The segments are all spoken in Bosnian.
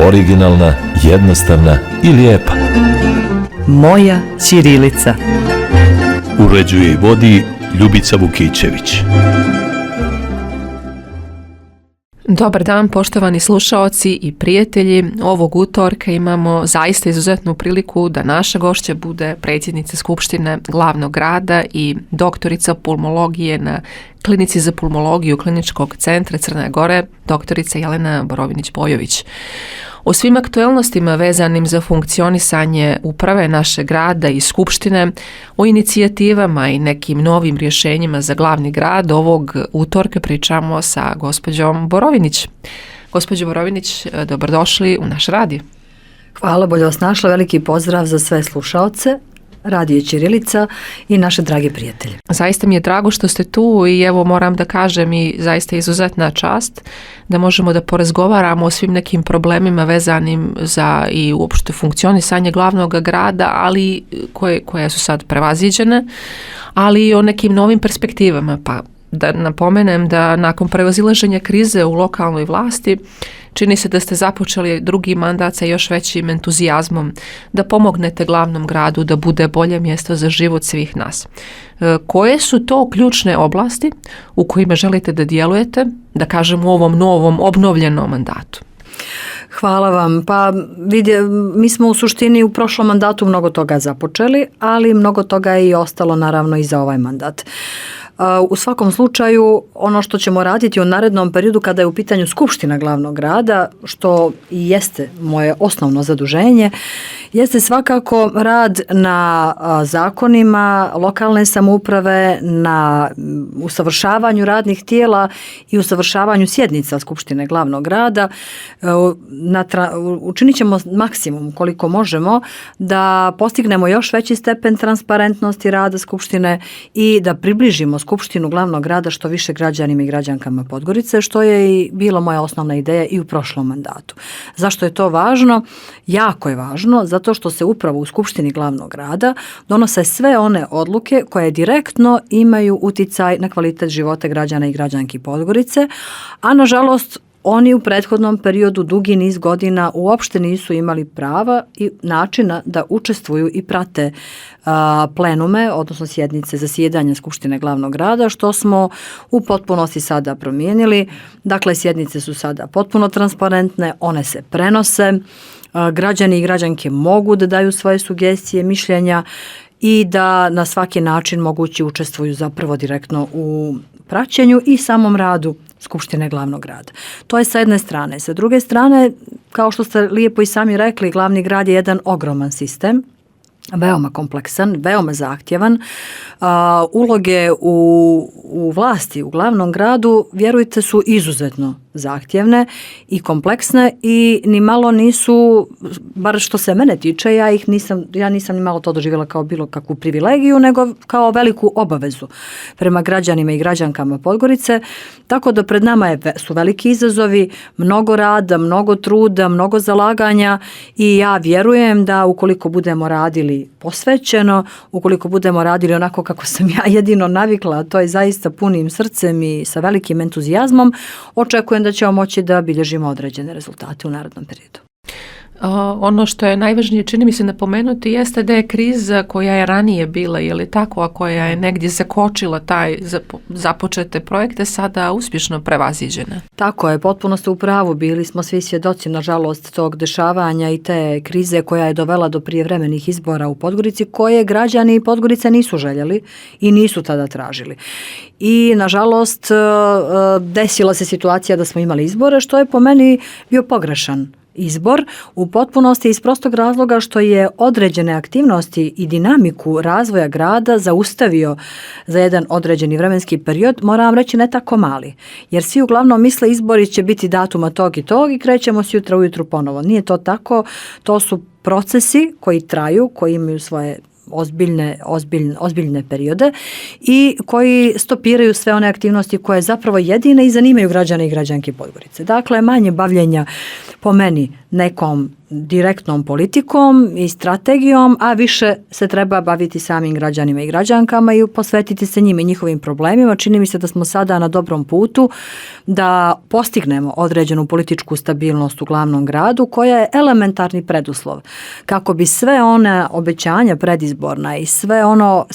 Originalna, jednostavna i lijepa. Moja ćirilica. Uređuje i vodi Ljubica Vukićević. Dobar dan, poštovani slušaoci i prijatelji. Ovog utorka imamo zaista izuzetnu priliku da naša gošća bude predsjednica Skupštine glavnog grada i doktorica pulmologije na Klinici za pulmologiju Kliničkog centra Crne Gore, doktorica Jelena Borovinić-Bojović. O svim aktuelnostima vezanim za funkcionisanje uprave našeg grada i skupštine, o inicijativama i nekim novim rješenjima za glavni grad, ovog utorka pričamo sa gospođom Borovinić. Gospođo Borovinić, dobrodošli u naš radio. Hvala, bolje vas našla. Veliki pozdrav za sve slušaoce Radio Ćirilica i naše dragi prijatelje. Zaista mi je drago što ste tu i evo moram da kažem i zaista izuzetna čast da možemo da porazgovaramo o svim nekim problemima vezanim za i uopšte funkcionisanje glavnog grada, ali koje su sad prevaziđene, ali i o nekim novim perspektivama. Pa da napomenem da nakon prevazilaženja krize u lokalnoj vlasti čini se da ste započeli drugi mandat sa još većim entuzijazmom da pomognete glavnom gradu da bude bolje mjesto za život svih nas. Koje su to ključne oblasti u kojima želite da djelujete, da kažem u ovom novom obnovljenom mandatu? Hvala vam. Pa mi smo u suštini u prošlom mandatu mnogo toga započeli, ali mnogo toga je i ostalo naravno i za ovaj mandat. U svakom slučaju, ono što ćemo raditi u narednom periodu kada je u pitanju Skupština glavnog grada, što i jeste moje osnovno zaduženje, jeste svakako rad na zakonima lokalne samouprave, na usavršavanju radnih tijela i usavršavanju sjednica Skupštine glavnog grada. Učinit ćemo maksimum koliko možemo da postignemo još veći stepen transparentnosti rada Skupštine i da približimo Skupštinu glavnog grada što više građanima i građankama Podgorice, što je i bila moja osnovna ideja i u prošlom mandatu. Zašto je to važno? Jako je važno, zato što se upravo u Skupštini glavnog grada donose sve one odluke koje direktno imaju uticaj na kvalitet života građana i građanki Podgorice, a nažalost oni u prethodnom periodu dugi niz godina uopšte nisu imali prava i načina da učestvuju i prate plenume, odnosno sjednice zasjedanja Skupštine glavnog grada, što smo u potpunosti sada promijenili. Dakle, sjednice su sada potpuno transparentne, one se prenose, građani i građanke mogu da daju svoje sugestije, mišljenja i da na svaki način mogući učestvuju zapravo direktno u praćenju i samom radu Skupštine glavnog grada. To je sa jedne strane. Sa druge strane, kao što ste lijepo i sami rekli, glavni grad je jedan ogroman sistem, veoma kompleksan, veoma zahtjevan. Uloge u vlasti, u glavnom gradu, vjerujte, su izuzetno zahtjevne i kompleksne i ni malo nisu, bar što se mene tiče, ja nisam ni malo to doživjela kao bilo kakvu privilegiju, nego kao veliku obavezu prema građanima i građankama Podgorice, tako da pred nama su veliki izazovi, mnogo rada, mnogo truda, mnogo zalaganja i ja vjerujem da ukoliko budemo radili posvećeno, ukoliko budemo radili onako kako sam ja jedino navikla, a to je zaista punim srcem i sa velikim entuzijazmom, očekujem da ćemo moći da bilježimo određene rezultate u narednom periodu. Ono što je najvažnije, čini mi se napomenuti, jeste da je kriza koja je ranije bila, je li tako, a koja je negdje zakočila taj započete projekte, sada uspješno prevaziđena. Tako je, potpuno ste u pravu, bili smo svi svjedoci, nažalost, tog dešavanja i te krize koja je dovela do prijevremenih izbora u Podgorici, koje građani Podgorice nisu željeli i nisu tada tražili. I, nažalost, desila se situacija da smo imali izbore, što je po meni bio pogrešan izbor u potpunosti iz prostog razloga što je određene aktivnosti i dinamiku razvoja grada zaustavio za jedan određeni vremenski period, moram vam reći ne tako mali, jer svi uglavnom misle izbori će biti datuma tog i krećemo sutra ujutru ponovo. Nije to tako, to su procesi koji traju, koji imaju svoje ozbiljne periode i koji stopiraju sve one aktivnosti koje zapravo jedine i zanimaju građane i građanke Podgorice. Dakle, manje bavljenja po meni nekom direktnom politikom i strategijom, a više se treba baviti samim građanima i građankama i posvetiti se njima i njihovim problemima. Čini mi se da smo sada na dobrom putu da postignemo određenu političku stabilnost u glavnom gradu, koja je elementarni preduslov kako bi sve one obećanja predizborna i sve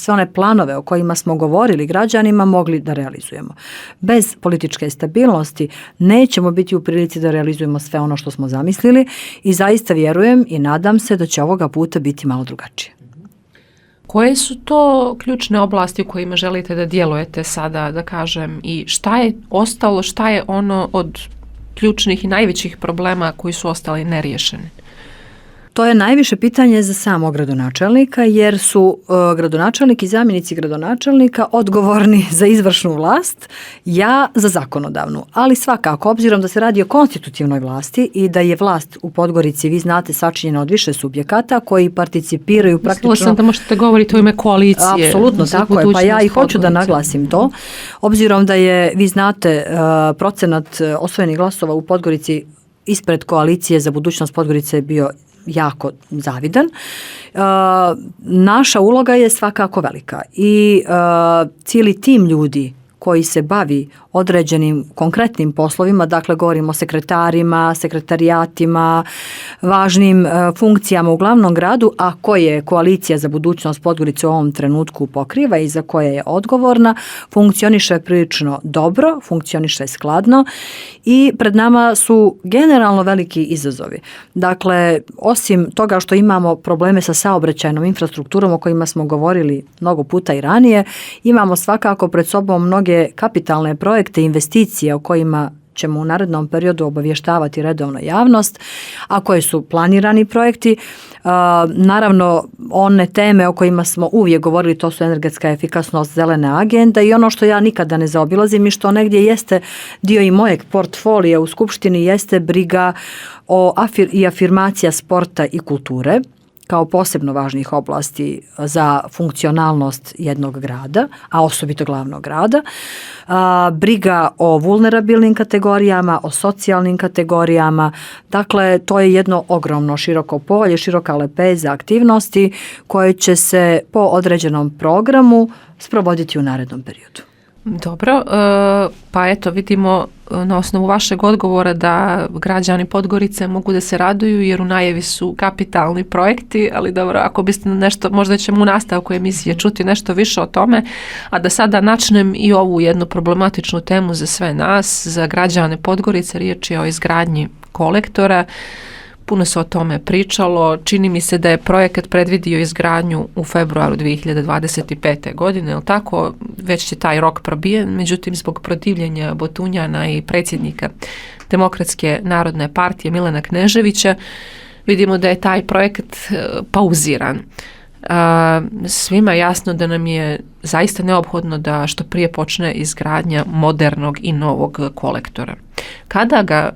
one planove o kojima smo govorili građanima mogli da realizujemo. Bez političke stabilnosti nećemo biti u prilici da realizujemo sve ono što smo zamislili i zaista vjerujem i nadam se da će ovoga puta biti malo drugačije. Koje su to ključne oblasti u kojima želite da djelujete sada, da kažem, i šta je ostalo, šta je ono od ključnih i najvećih problema koji su ostali neriješeni? To je najviše pitanje za samog gradonačelnika, jer su gradonačelnik i zamjenici gradonačelnika odgovorni za izvršnu vlast, ja za zakonodavnu. Ali svakako, obzirom da se radi o konstitutivnoj vlasti i da je vlast u Podgorici, vi znate, sačinjena od više subjekata koji participiraju praktično... Mislila sam da možete govoriti o ime koalicije. Apsolutno, tako je. Pa ja i hoću da naglasim to. Obzirom da je, vi znate, procenat osvojenih glasova u Podgorici ispred koalicije za budućnost Podgorice je bio jako zavidan. Naša uloga je svakako velika i cijeli tim ljudi koji se bavi određenim konkretnim poslovima, dakle govorimo o sekretarima, sekretarijatima, važnim funkcijama u glavnom gradu, a koje koalicija za budućnost Podgorice u ovom trenutku pokriva i za koje je odgovorna, funkcioniše prilično dobro, funkcioniše skladno i pred nama su generalno veliki izazovi. Dakle, osim toga što imamo probleme sa saobraćajnom infrastrukturom o kojima smo govorili mnogo puta i ranije, imamo svakako pred sobom mnoge kapitalne projekte, investicije o kojima ćemo u narednom periodu obavještavati redovno javnost, a koje su planirani projekti. Naravno, one teme o kojima smo uvijek govorili, to su energetska efikasnost, zelena agenda i ono što ja nikada ne zaobilazim i što negdje jeste dio i mojeg portfolija u Skupštini jeste briga i afirmacija sporta i kulture kao posebno važnih oblasti za funkcionalnost jednog grada, a osobito glavnog grada. Briga o vulnerabilnim kategorijama, o socijalnim kategorijama. Dakle, to je jedno ogromno široko polje, široka lepeza aktivnosti koje će se po određenom programu sprovoditi u narednom periodu. Dobro, pa eto vidimo na osnovu vašeg odgovora da građani Podgorice mogu da se raduju jer u najavi su kapitalni projekti, ali dobro, ako biste nešto, možda ćemo u nastavku emisije čuti nešto više o tome, a da sada načnem i ovu jednu problematičnu temu za sve nas, za građane Podgorice, riječ je o izgradnji kolektora. Puno se o tome pričalo, čini mi se da je projekat predvidio izgradnju u februaru 2025. godine, jel tako? Već je taj rok probijen, međutim zbog protivljenja Botunjana i predsjednika Demokratske narodne partije Milana Kneževića vidimo da je taj projekat pauziran. Svima je jasno da nam je zaista neophodno da što prije počne izgradnja modernog i novog kolektora.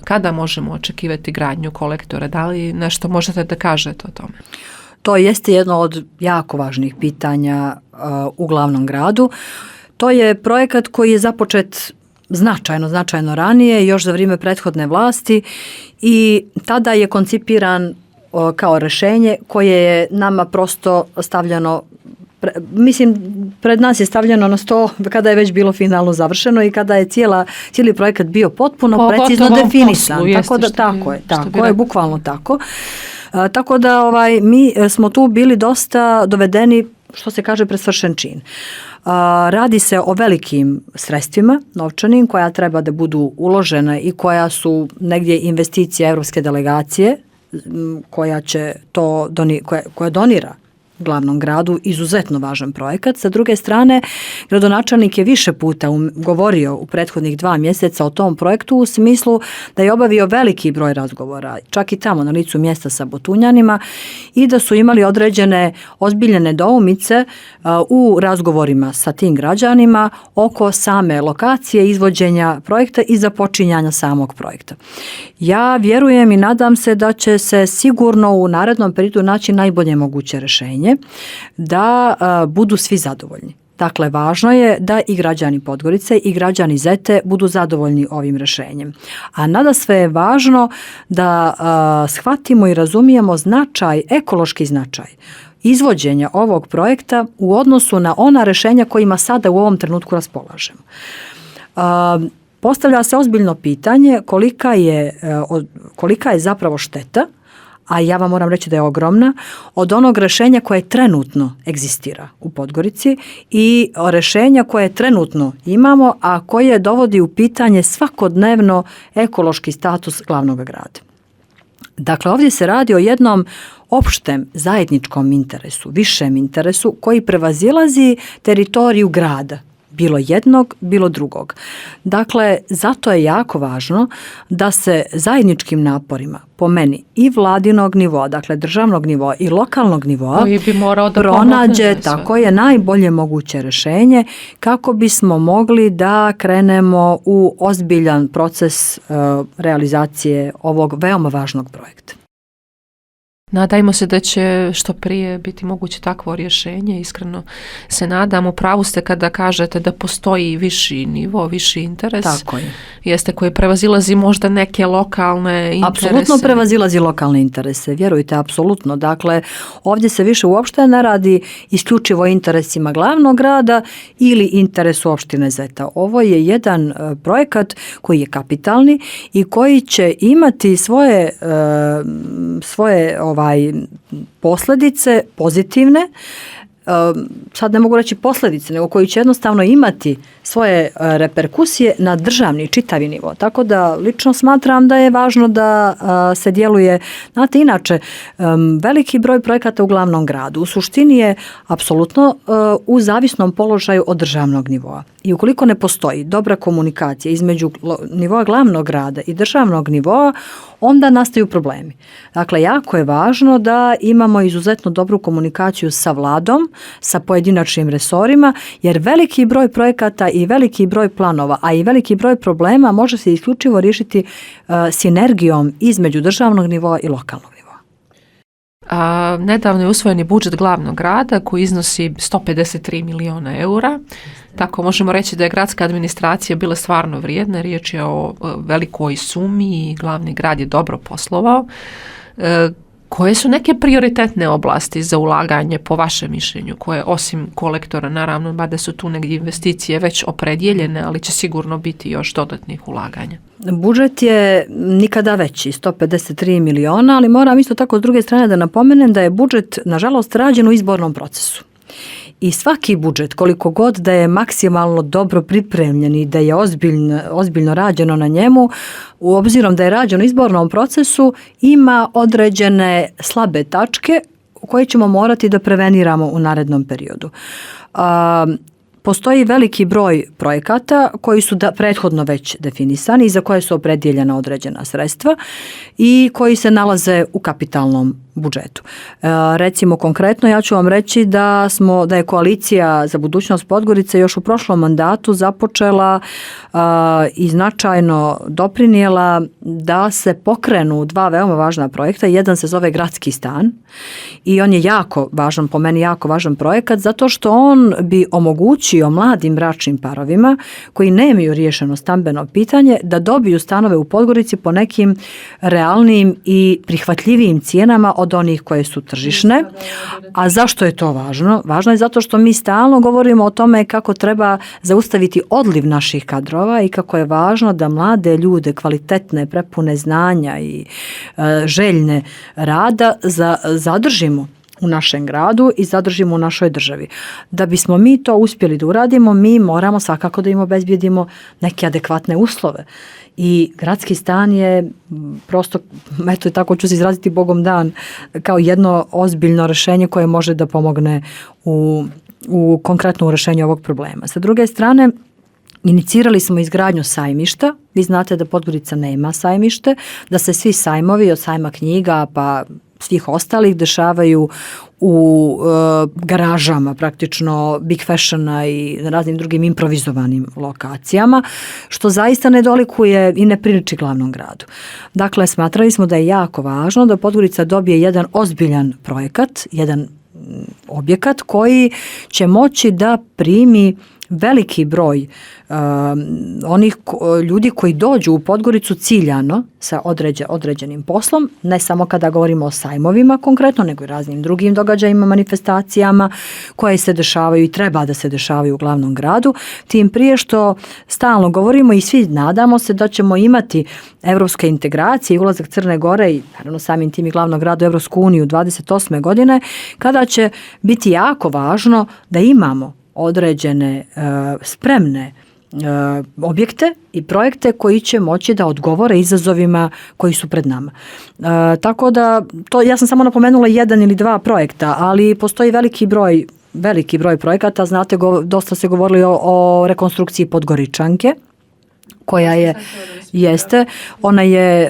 Kada možemo očekivati gradnju kolektora? Da li nešto možete da kažete o tome? To jeste jedno od jako važnih pitanja u glavnom gradu. To je projekat koji je započet značajno ranije, još za vrijeme prethodne vlasti i tada je koncipiran kao rješenje koje je nama prosto stavljeno, pred nas je stavljeno na sto kada je već bilo finalno završeno i kada je cijeli projekat bio potpuno precizno definisan. Tako je, bukvalno tako. Tako da mi smo tu bili dosta dovedeni, što se kaže, pred svršen čin. Radi se o velikim sredstvima novčanim koja treba da budu uložena i koja su negdje investicija Europske delegacije koja donira glavnom gradu, izuzetno važan projekat. Sa druge strane, gradonačelnik je više puta govorio u prethodnih 2 mjeseca o tom projektu u smislu da je obavio veliki broj razgovora, čak i tamo na licu mjesta sa Botunjanima i da su imali određene ozbiljne nedoumice u razgovorima sa tim građanima oko same lokacije, izvođenja projekta i započinjanja samog projekta. Ja vjerujem i nadam se da će se sigurno u narednom periodu naći najbolje moguće rješenje da budu svi zadovoljni. Dakle, važno je da i građani Podgorice i građani Zete budu zadovoljni ovim rješenjem. A nadasve je važno da shvatimo i razumijemo ekološki značaj izvođenja ovog projekta u odnosu na ona rješenja kojima sada u ovom trenutku raspolažemo. Postavlja se ozbiljno pitanje kolika je zapravo šteta, a ja vam moram reći da je ogromna, od onog rješenja koje trenutno egzistira u Podgorici i rješenja koje trenutno imamo, a koje dovodi u pitanje svakodnevno ekološki status glavnog grada. Dakle, ovdje se radi o jednom opštem zajedničkom interesu, višem interesu koji prevazilazi teritoriju grada, bilo jednog, bilo drugog. Dakle, zato je jako važno da se zajedničkim naporima, po meni, i vladinog nivoa, dakle državnog nivoa i lokalnog nivoa, koji bi morao da pronađe tako je najbolje moguće rješenje kako bismo mogli da krenemo u ozbiljan proces realizacije ovog veoma važnog projekta. Nadajmo se da će što prije biti moguće takvo rješenje. Iskreno se nadam. U pravu ste kada kažete da postoji viši nivo, viši interes. Tako je. Jeste, koji prevazilazi možda neke lokalne interese. Apsolutno prevazilazi lokalne interese, vjerujte, apsolutno. Dakle, ovdje se više uopšte ne radi isključivo interesima glavnog grada ili interesu opštine Zeta. Ovo je jedan projekat koji je kapitalni i koji će imati svoje posljedice pozitivne, sad ne mogu reći posljedice, nego koji će jednostavno imati svoje reperkusije na državni čitavi nivo. Tako da lično smatram da je važno da se djeluje. Znate, inače, veliki broj projekata u glavnom gradu u suštini je apsolutno u zavisnom položaju od državnog nivoa. I ukoliko ne postoji dobra komunikacija između nivoa glavnog grada i državnog nivoa, onda nastaju problemi. Dakle, jako je važno da imamo izuzetno dobru komunikaciju sa vladom, sa pojedinačnim resorima, jer veliki broj projekata i veliki broj planova, a i veliki broj problema može se isključivo riješiti sinergijom između državnog nivoa i lokalnog nivoa. Nedavno je usvojen budžet glavnog grada koji iznosi 153 miliona eura. Tako možemo reći da je gradska administracija bila stvarno vrijedna. Riječ je o velikoj sumi i glavni grad je dobro poslovao. Koje su neke prioritetne oblasti za ulaganje po vašem mišljenju, koje osim kolektora, naravno, mada su tu negdje investicije već opredjeljene, ali će sigurno biti još dodatnih ulaganja? Budžet je nikada veći, 153 miliona, ali moram isto tako s druge strane da napomenem da je budžet, nažalost, rađen u izbornom procesu. I svaki budžet, koliko god da je maksimalno dobro pripremljen i da je ozbiljno rađeno na njemu, u obzirom da je rađeno u izbornom procesu, ima određene slabe tačke koje ćemo morati da preveniramo u narednom periodu. Postoji veliki broj projekata koji su prethodno već definisani i za koje su opredjeljena određena sredstva i koji se nalaze u kapitalnom budžetu. Recimo konkretno ja ću vam reći da je Koalicija za budućnost Podgorice još u prošlom mandatu započela i značajno doprinijela da se pokrenu dva veoma važna projekta. Jedan se zove Gradski stan i on je jako važan, po meni jako važan projekat zato što on bi omogućio mladim bračnim parovima koji nemaju riješeno stambeno pitanje da dobiju stanove u Podgorici po nekim realnim i prihvatljivijim cijenama od onih koje su tržišne. A zašto je to važno? Važno je zato što mi stalno govorimo o tome kako treba zaustaviti odliv naših kadrova i kako je važno da mlade ljude, kvalitetne, prepune znanja i željne rada zadržimo u našem gradu i zadržimo u našoj državi. Da bismo mi to uspjeli da uradimo, mi moramo svakako da im obezbijedimo neke adekvatne uslove. I Gradski stan je prosto, eto tako ću se izraziti Bogom dan, kao jedno ozbiljno rješenje koje može da pomogne u konkretnom rješenju ovog problema. Sa druge strane, inicirali smo izgradnju sajmišta. Vi znate da Podgorica nema sajmište, da se svi sajmovi od sajma knjiga pa svih ostalih dešavaju u garažama, praktično Big Fashiona i na raznim drugim improvizovanim lokacijama, što zaista ne dolikuje i ne priliči glavnom gradu. Dakle, smatrali smo da je jako važno da Podgorica dobije jedan ozbiljan projekat, jedan objekat koji će moći da primi veliki broj onih ljudi koji dođu u Podgoricu ciljano sa određenim poslom, ne samo kada govorimo o sajmovima konkretno, nego i raznim drugim događajima, manifestacijama koje se dešavaju i treba da se dešavaju u glavnom gradu, tim prije što stalno govorimo i svi nadamo se da ćemo imati evropske integracije i ulazak Crne Gore i naravno samim tim i glavnog grada u Evropsku uniju 28. godine, kada će biti jako važno da imamo određene spremne objekte i projekte koji će moći da odgovore izazovima koji su pred nama. Tako da, ja sam samo napomenula 1 ili 2 projekta, ali postoji veliki broj projekata. Znate, dosta se govorili o rekonstrukciji Podgoričanke, koja jeste, ona je,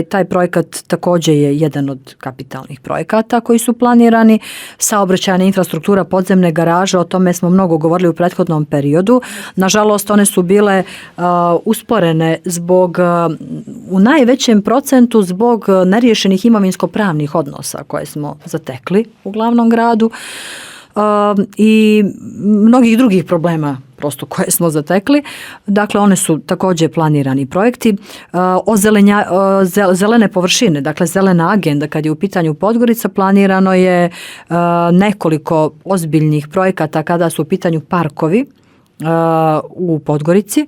taj projekat također je jedan od kapitalnih projekata koji su planirani, saobraćajna infrastruktura, podzemne garaže, o tome smo mnogo govorili u prethodnom periodu. Nažalost, one su bile usporene u najvećem procentu zbog neriješenih imovinsko-pravnih odnosa koje smo zatekli u glavnom gradu i mnogih drugih problema prosto koje smo zatekli. Dakle, one su također planirani projekti. Zelene površine, dakle zelena agenda, kad je u pitanju Podgorica, planirano je nekoliko ozbiljnih projekata kada su u pitanju parkovi u Podgorici.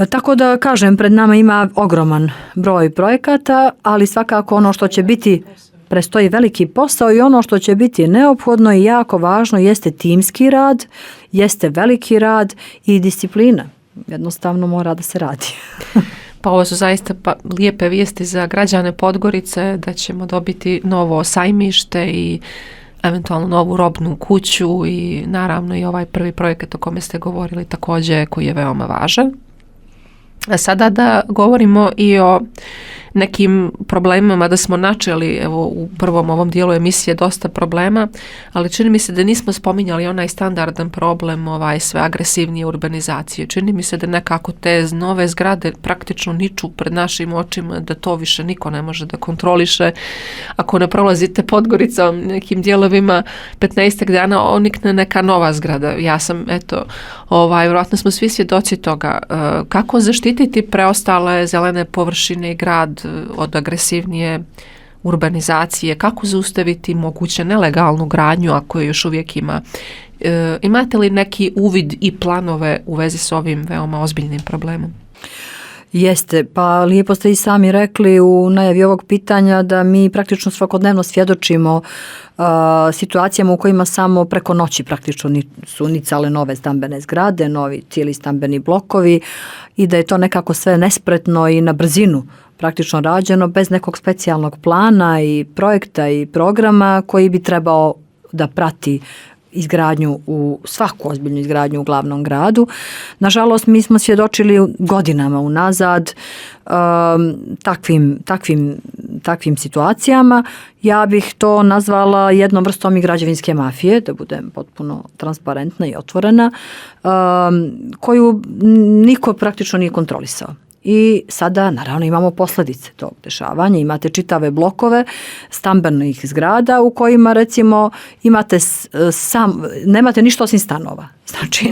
Tako da, kažem, pred nama ima ogroman broj projekata, ali svakako ono što će biti, prestoji veliki posao i ono što će biti neophodno i jako važno jeste timski rad, jeste veliki rad i disciplina. Jednostavno mora da se radi. Pa ovo su zaista lijepe vijesti za građane Podgorice, da ćemo dobiti novo sajmište i eventualno novu robnu kuću i naravno i ovaj prvi projekat o kome ste govorili također koji je veoma važan. A sada da govorimo i o nekim problemima, da smo načeli evo u prvom ovom dijelu emisije dosta problema, ali čini mi se da nismo spominjali onaj standardan problem sve agresivnije urbanizacije. Čini mi se da nekako te nove zgrade praktično niču pred našim očima, da to više niko ne može da kontroliše. Ako ne prolazite Podgoricom nekim dijelovima 15 dana onikne neka nova zgrada. Ja sam, vjerojatno smo svi svjedoci toga. Kako zaštititi preostale zelene površine i grad od agresivnije urbanizacije, kako zaustaviti moguće nelegalnu gradnju ako je još uvijek ima. Imate li neki uvid i planove u vezi s ovim veoma ozbiljnim problemom? Jeste, pa lijepo ste i sami rekli u najavi ovog pitanja da mi praktično svakodnevno svjedočimo situacijama u kojima samo preko noći praktično su nicale nove stambene zgrade, novi cijeli stambeni blokovi i da je to nekako sve nespretno i na brzinu praktično rađeno bez nekog specijalnog plana i projekta i programa koji bi trebao da prati izgradnju svaku ozbiljnu izgradnju u glavnom gradu. Nažalost, mi smo svjedočili godinama unazad takvim situacijama. Ja bih to nazvala jednom vrstom i građevinske mafije, da budem potpuno transparentna i otvorena, koju niko praktično nije kontrolisao. I sada naravno imamo posljedice tog dešavanja. Imate čitave blokove stambenih zgrada u kojima recimo nemate ništa osim stanova. Znači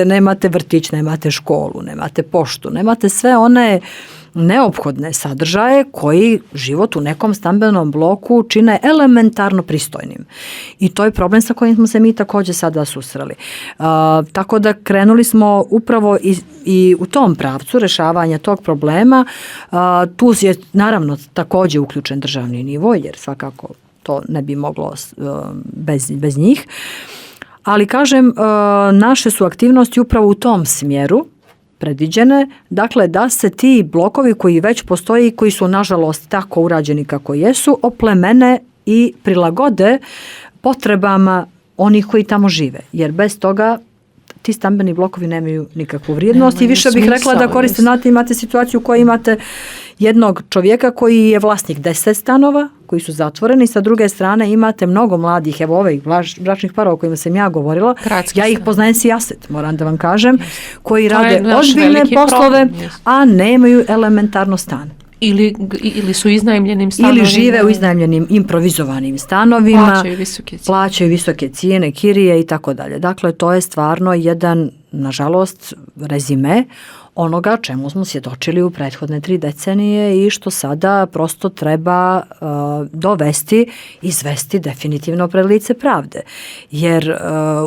nemate vrtić, nemate školu, nemate poštu, nemate sve one neophodne sadržaje koji život u nekom stambenom bloku čine elementarno pristojnim. I to je problem sa kojim smo se mi također sada susreli. Tako da krenuli smo upravo i u tom pravcu rješavanja tog problema. Tu je naravno također uključen državni nivo, jer svakako to ne bi moglo bez njih. Ali kažem, naše su aktivnosti upravo u tom smjeru predviđene, dakle da se ti blokovi koji već postoji, koji su nažalost tako urađeni kako jesu, oplemene i prilagode potrebama onih koji tamo žive. Jer bez toga ti stambeni blokovi nemaju nikakvu vrijednost i više bih rekla da imate situaciju u kojoj imate jednog čovjeka koji je vlasnik 10 stanova koji su zatvoreni, sa druge strane imate mnogo mladih, evo ovih bračnih parova o kojima sam ja govorila, ja ih poznajem sijaset, moram da vam kažem, koji rade ozbiljne poslove, a nemaju elementarno stan. Ili su iznajmljenim stanovima. Ili žive u iznajmljenim improvizovanim stanovima, plaćaju visoke cijene, kirije i tako dalje. Dakle, to je stvarno jedan, nažalost, rezime onoga čemu smo svjedočili u prethodne 3 decenije i što sada prosto treba dovesti, izvesti definitivno pred lice pravde. Jer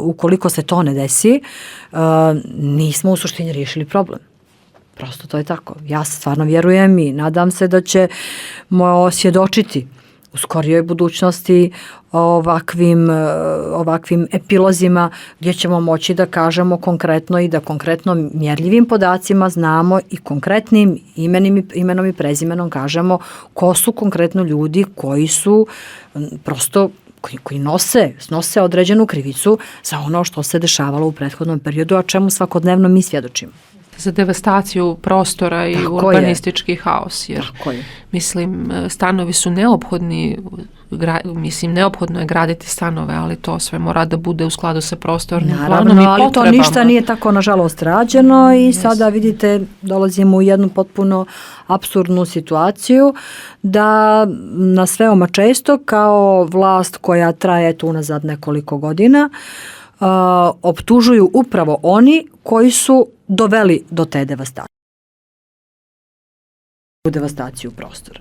ukoliko se to ne desi, nismo u suštini riješili problem. Prosto to je tako. Ja stvarno vjerujem i nadam se da ćemo svjedočiti u skorijoj budućnosti ovakvim epilozima gdje ćemo moći da kažemo konkretno i da konkretno mjerljivim podacima znamo i konkretnim imenom i prezimenom kažemo ko su konkretno ljudi koji su prosto koji snose određenu krivicu za ono što se dešavalo u prethodnom periodu, a čemu svakodnevno mi svjedočimo. Za devastaciju prostora i tako urbanistički haos. Jer, mislim, stanovi su neophodni, neophodno je graditi stanove, ali to sve mora da bude u skladu sa prostornim planom i potrebama. Ali to ništa nije tako, nažalost, rađeno i sada, vidite, dolazimo u jednu potpuno apsurdnu situaciju da nas veoma često kao vlast koja traje tu unazad nekoliko godina optužuju upravo oni koji su doveli do te devastaciju prostora.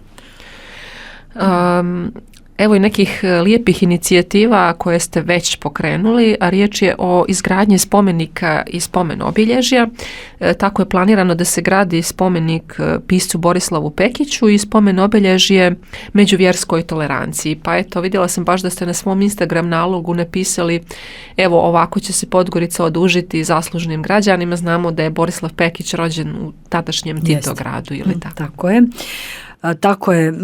Evo i nekih lijepih inicijativa koje ste već pokrenuli, a riječ je o izgradnji spomenika i spomen obilježja. Tako je planirano da se gradi spomenik piscu Borislavu Pekiću i spomen obilježje međuvjerskoj toleranciji. Pa eto, vidjela sam baš da ste na svom Instagram nalogu napisali evo ovako će se Podgorica odužiti zaslužnim građanima. Znamo da je Borislav Pekić rođen u tadašnjem Titogradu ili tako. Tako je. Tako je,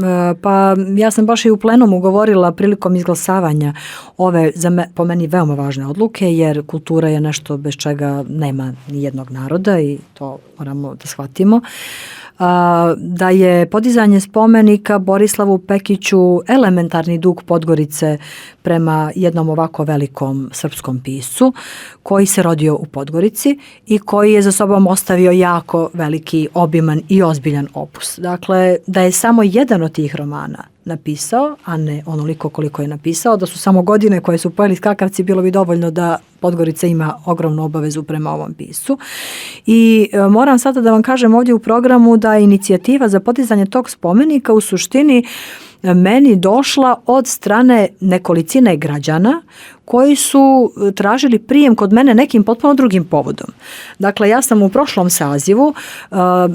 pa ja sam baš i u plenumu govorila prilikom izglasavanja ove po meni veoma važne odluke, jer kultura je nešto bez čega nema ni jednog naroda i to moramo da shvatimo. Da je podizanje spomenika Borislavu Pekiću elementarni dug Podgorice prema jednom ovako velikom srpskom piscu koji se rodio u Podgorici i koji je za sobom ostavio jako veliki, obiman i ozbiljan opus. Dakle, da je samo jedan od tih romana napisao, a ne onoliko koliko je napisao, da su samo godine koje su pojeli skakavci, bilo bi dovoljno da Podgorica ima ogromnu obavezu prema ovom piscu. I moram sada da vam kažem ovdje u programu da je inicijativa za podizanje tog spomenika u suštini meni došla od strane nekolicine građana koji su tražili prijem kod mene nekim potpuno drugim povodom. Dakle, ja sam u prošlom sazivu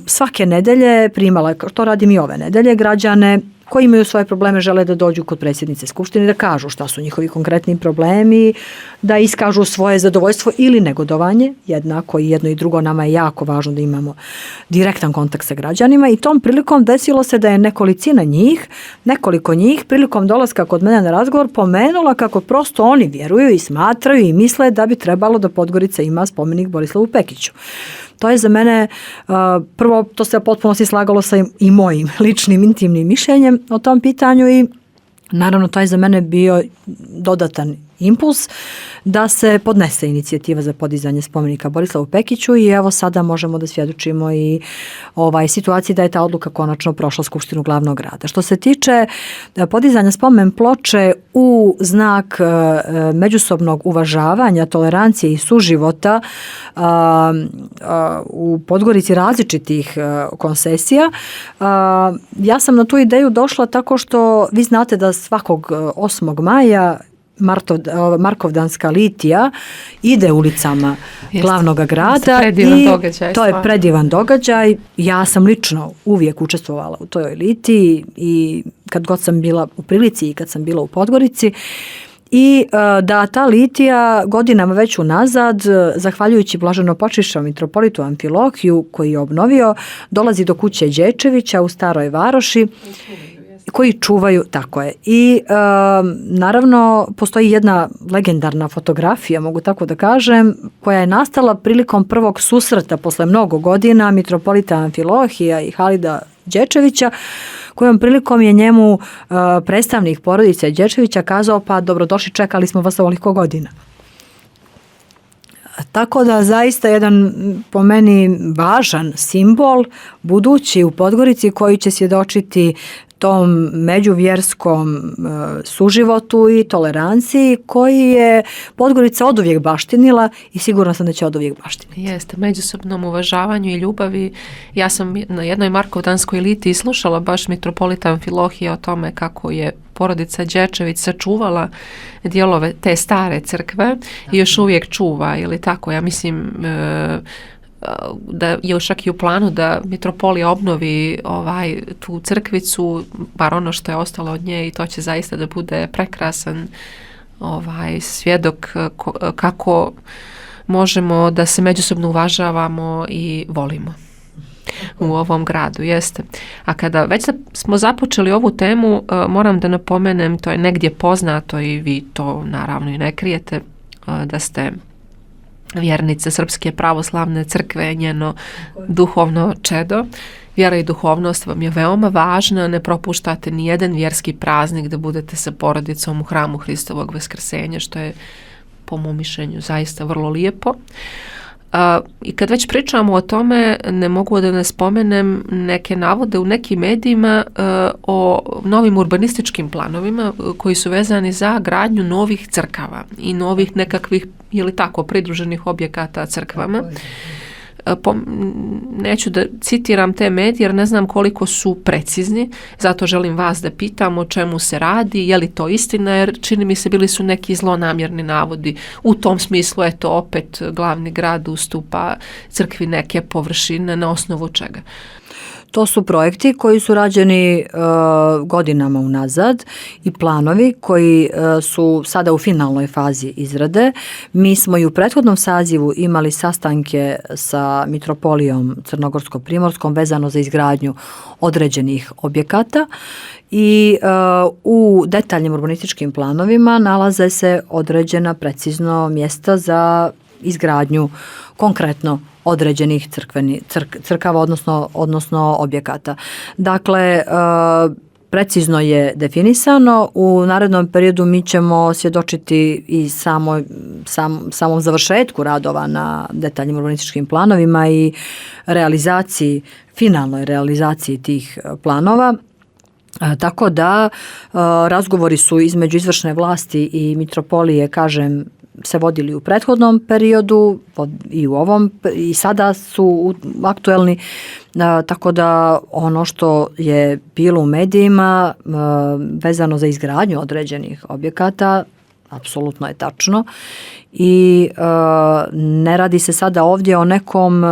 svake nedelje primala, to radim i ove nedelje, građane koji imaju svoje probleme, žele da dođu kod predsjednice Skupštine, da kažu šta su njihovi konkretni problemi, da iskažu svoje zadovoljstvo ili negodovanje, jednako i jedno i drugo, nama je jako važno da imamo direktan kontakt sa građanima i tom prilikom desilo se da je nekoliko njih prilikom dolaska kod mene na razgovor pomenula kako prosto oni vjeruju i smatraju i misle da bi trebalo da Podgorica ima spomenik Borislavu Pekiću. To je za mene, prvo, to se potpuno slagalo sa i mojim ličnim, intimnim mišljenjem o tom pitanju i naravno to je za mene bio dodatan impuls da se podnese inicijativa za podizanje spomenika Borislavu Pekiću i evo sada možemo da svjedočimo i situaciji da je ta odluka konačno prošla Skupštinu glavnog grada. Što se tiče podizanja spomen ploče u znak međusobnog uvažavanja, tolerancije i suživota u Podgorici različitih koncesija, ja sam na tu ideju došla tako što vi znate da svakog 8. maja Markovdanska litija ide ulicama glavnog grada i to je predivan događaj. Ja sam lično uvijek učestvovala u toj litiji i kad god sam bila u prilici i kad sam bila u Podgorici i da ta litija godinama već unazad, zahvaljujući blaženopočivšem mitropolitu Amfilohiju koji je obnovio, dolazi do kuće Đečevića u Staroj Varoši koji čuvaju, tako je. I naravno postoji jedna legendarna fotografija, mogu tako da kažem, koja je nastala prilikom prvog susreta posle mnogo godina mitropolita Amfilohija i Halida Đečevića, kojom prilikom je njemu predstavnik porodice Đečevića kazao pa dobrodošli, čekali smo vas ovoliko godina. Tako da zaista jedan po meni važan simbol budući u Podgorici koji će svjedočiti tom međuvjerskom suživotu i toleranciji koji je Podgorica oduvijek baštinila i sigurno sam da će oduvijek baštiniti. Jeste, međusobnom uvažavanju i ljubavi. Ja sam na jednoj Markovdanskoj liti slušala baš mitropolita Amfilohija o tome kako je porodica Đerčević sačuvala dijelove te stare crkve i još uvijek čuva, ili tako, ja mislim da je još čak i u planu da mitropolija obnovi tu crkvicu, bar ono što je ostalo od nje, i to će zaista da bude prekrasan svjedok kako možemo da se međusobno uvažavamo i volimo u ovom gradu, jeste. A kada već smo započeli ovu temu, moram da napomenem, to je negdje poznato i vi to naravno i ne krijete, da ste vjernice Srpske pravoslavne crkve, njeno duhovno čedo. Vjera i duhovnost vam je veoma važna, ne propuštate ni jedan vjerski praznik da budete sa porodicom u hramu Hristovog vaskrsenja, što je po mom mišljenju zaista vrlo lijepo. I kad već pričamo o tome, ne mogu da ne spomenem neke navode u nekim medijima o novim urbanističkim planovima koji su vezani za gradnju novih crkava i novih nekakvih, ili tako, pridruženih objekata crkvama. Neću da citiram te medije jer ne znam koliko su precizni, zato želim vas da pitam o čemu se radi, je li to istina, jer čini mi se bili su neki zlonamjerni navodi u tom smislu, eto opet glavni grad ustupa crkvi neke površine, na osnovu čega. To su projekti koji su rađeni godinama unazad i planovi koji su sada u finalnoj fazi izrade. Mi smo i u prethodnom sazivu imali sastanke sa mitropolijom Crnogorsko-Primorskom vezano za izgradnju određenih objekata i u detaljnim urbanističkim planovima nalaze se određena precizno mjesta za izgradnju konkretno određenih crkava, odnosno objekata. Dakle, precizno je definisano. U narednom periodu mi ćemo svjedočiti i samom završetku radova na detaljnim urbanističkim planovima i finalnoj realizaciji tih planova. Tako da razgovori su između izvršne vlasti i mitropolije, kažem, se vodili u prethodnom periodu i u ovom, i sada su aktuelni, tako da ono što je bilo u medijima vezano za izgradnju određenih objekata apsolutno je tačno i ne radi se sada ovdje o nekom,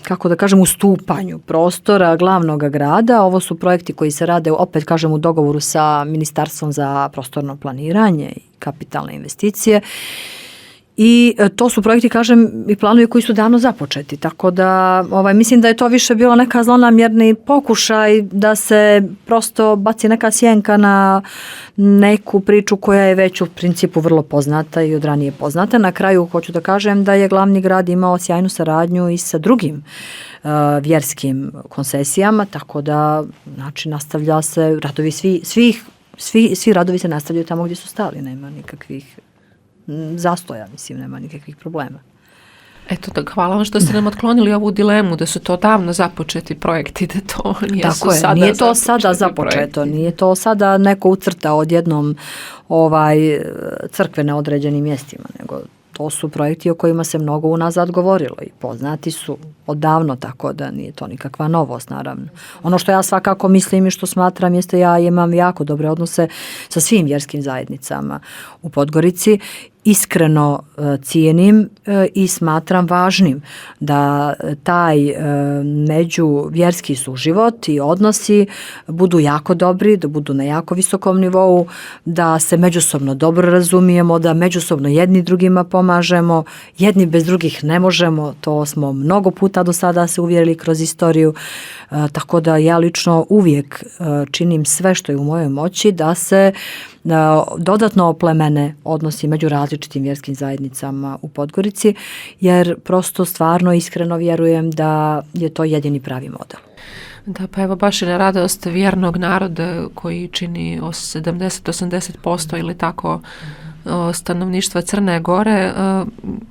kako da kažem, ustupanju prostora glavnog grada. Ovo su projekti koji se rade, opet kažem, u dogovoru sa Ministarstvom za prostorno planiranje i kapitalne investicije. I to su projekti, kažem, i planovi koji su davno započeti, tako da mislim da je to više bilo neka zlonamjerni pokušaj da se prosto baci neka sjenka na neku priču koja je već u principu vrlo poznata i od ranije poznata. Na kraju hoću da kažem da je glavni grad imao sjajnu saradnju i sa drugim vjerskim koncesijama, tako da nastavlja se radovi svi radovi se nastavljaju tamo gdje su stali, nema nikakvih zastoja, nema nikakvih problema. Eto, hvala vam što ste nam otklonili ovu dilemu da su to davno započeti projekti, da to nije to sada započeto, nije to sada neko ucrtao odjednom crkve na određenim mjestima, nego to su projekti o kojima se mnogo unazad govorilo i poznati su odavno, tako da nije to nikakva novost, naravno. Ono što ja svakako mislim i što smatram jeste, ja imam jako dobre odnose sa svim vjerskim zajednicama u Podgorici. Iskreno cijenim i smatram važnim da taj međuvjerski suživot i odnosi budu jako dobri, da budu na jako visokom nivou, da se međusobno dobro razumijemo, da međusobno jedni drugima pomažemo, jedni bez drugih ne možemo, to smo mnogo puta do sada se uvjerili kroz istoriju, tako da ja lično uvijek činim sve što je u mojoj moći da se dodatno oplemene odnosi među različitim vjerskim zajednicama u Podgorici, jer prosto stvarno iskreno vjerujem da je to jedini pravi model. Da, pa evo baš je na radost vjernog naroda koji čini 70-80% ili tako stanovništva Crne Gore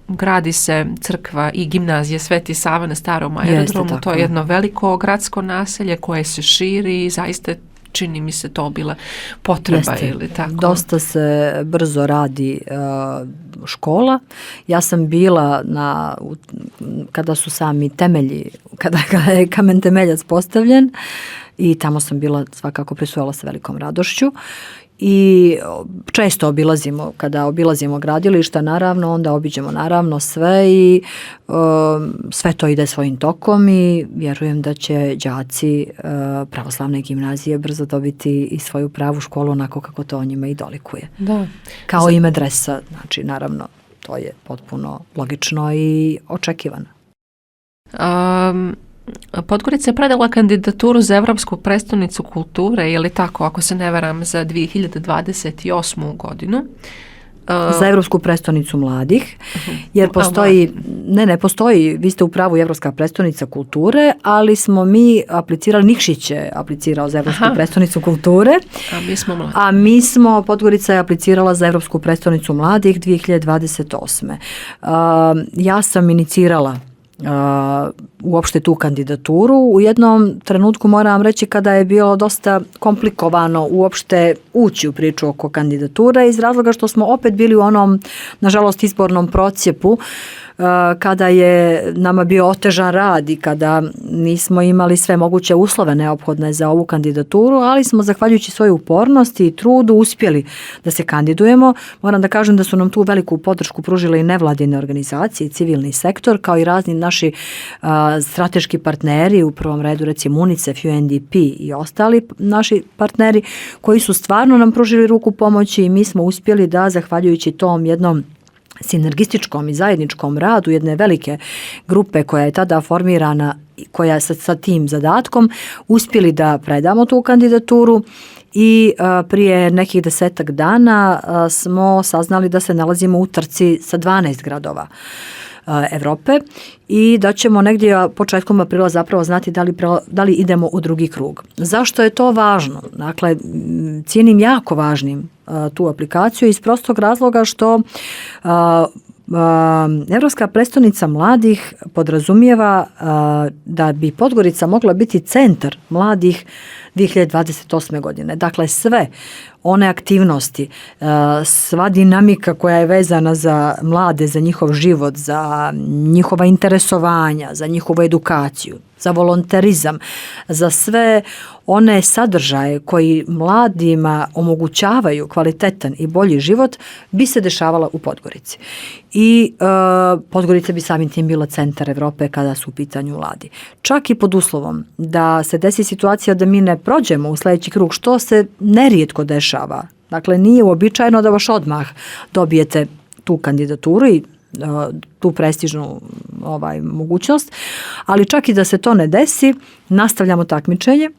gradi se crkva i gimnazija Sveti Sava na starom aerodromu. To je jedno veliko gradsko naselje koje se širi i zaista čini mi se to bila potreba. Ili tako. Dosta se brzo radi škola. Ja sam bila kada su sami temelji, kada je kamen temeljac postavljen i tamo sam bila, svakako prisustvovala sa velikom radošću. I često kada obilazimo gradilišta, naravno, onda obiđemo naravno sve i sve to ide svojim tokom i vjerujem da će đaci pravoslavne gimnazije brzo dobiti i svoju pravu školu onako kako to o njima i dolikuje. Da. Kao i medresa, znači naravno to je potpuno logično i očekivano. Podgorica je predala kandidaturu za Evropsku prestolnicu kulture, je li tako, ako se ne varam, za 2028. godinu. Za Evropsku prestolnicu mladih, jer postoji, ne postoji, vi ste u pravu, Evropska prestolnica kulture, ali smo mi aplicirali, Nikšić je aplicirao za Evropsku prestolnicu kulture, a mi smo, Podgorica je aplicirala za Evropsku prestolnicu mladih 2028. Ja sam inicirala uopšte tu kandidaturu. U jednom trenutku moram reći kada je bilo dosta komplikovano uopšte ući u priču oko kandidature iz razloga što smo opet bili u onom, nažalost, izbornom procjepu kada je nama bio otežan rad i kada nismo imali sve moguće uslove neophodne za ovu kandidaturu, ali smo zahvaljujući svojoj upornosti i trudu uspjeli da se kandidujemo. Moram da kažem da su nam tu veliku podršku pružile i nevladine organizacije i civilni sektor, kao i razni naši strateški partneri, u prvom redu recimo UNICEF, UNDP i ostali naši partneri koji su stvarno nam pružili ruku pomoći i mi smo uspjeli da, zahvaljujući tom jednom sinergističkom i zajedničkom radu jedne velike grupe koja je tada formirana, koja sa tim zadatkom uspjeli da predamo tu kandidaturu i prije nekih 10 dana smo saznali da se nalazimo u trci sa 12 gradova Evrope i da ćemo negdje početkom aprila zapravo znati da li idemo u drugi krug. Zašto je to važno? Dakle, cijenim jako važnim tu aplikaciju iz prostog razloga što Evropska prestolnica mladih podrazumijeva da bi Podgorica mogla biti centar mladih 2028. godine. Dakle, sve one aktivnosti, sva dinamika koja je vezana za mlade, za njihov život, za njihova interesovanja, za njihovu edukaciju, za volonterizam, za sve one sadržaje koji mladima omogućavaju kvalitetan i bolji život bi se dešavala u Podgorici. I Podgorica bi samim tim bila centar Evrope kada su u pitanju mladi. Čak i pod uslovom da se desi situacija da mi ne prođemo u sljedeći krug, što se nerijetko dešava. Dakle, nije uobičajeno da baš odmah dobijete tu kandidaturu i tu prestižnu mogućnost, ali čak i da se to ne desi, nastavljamo takmičenje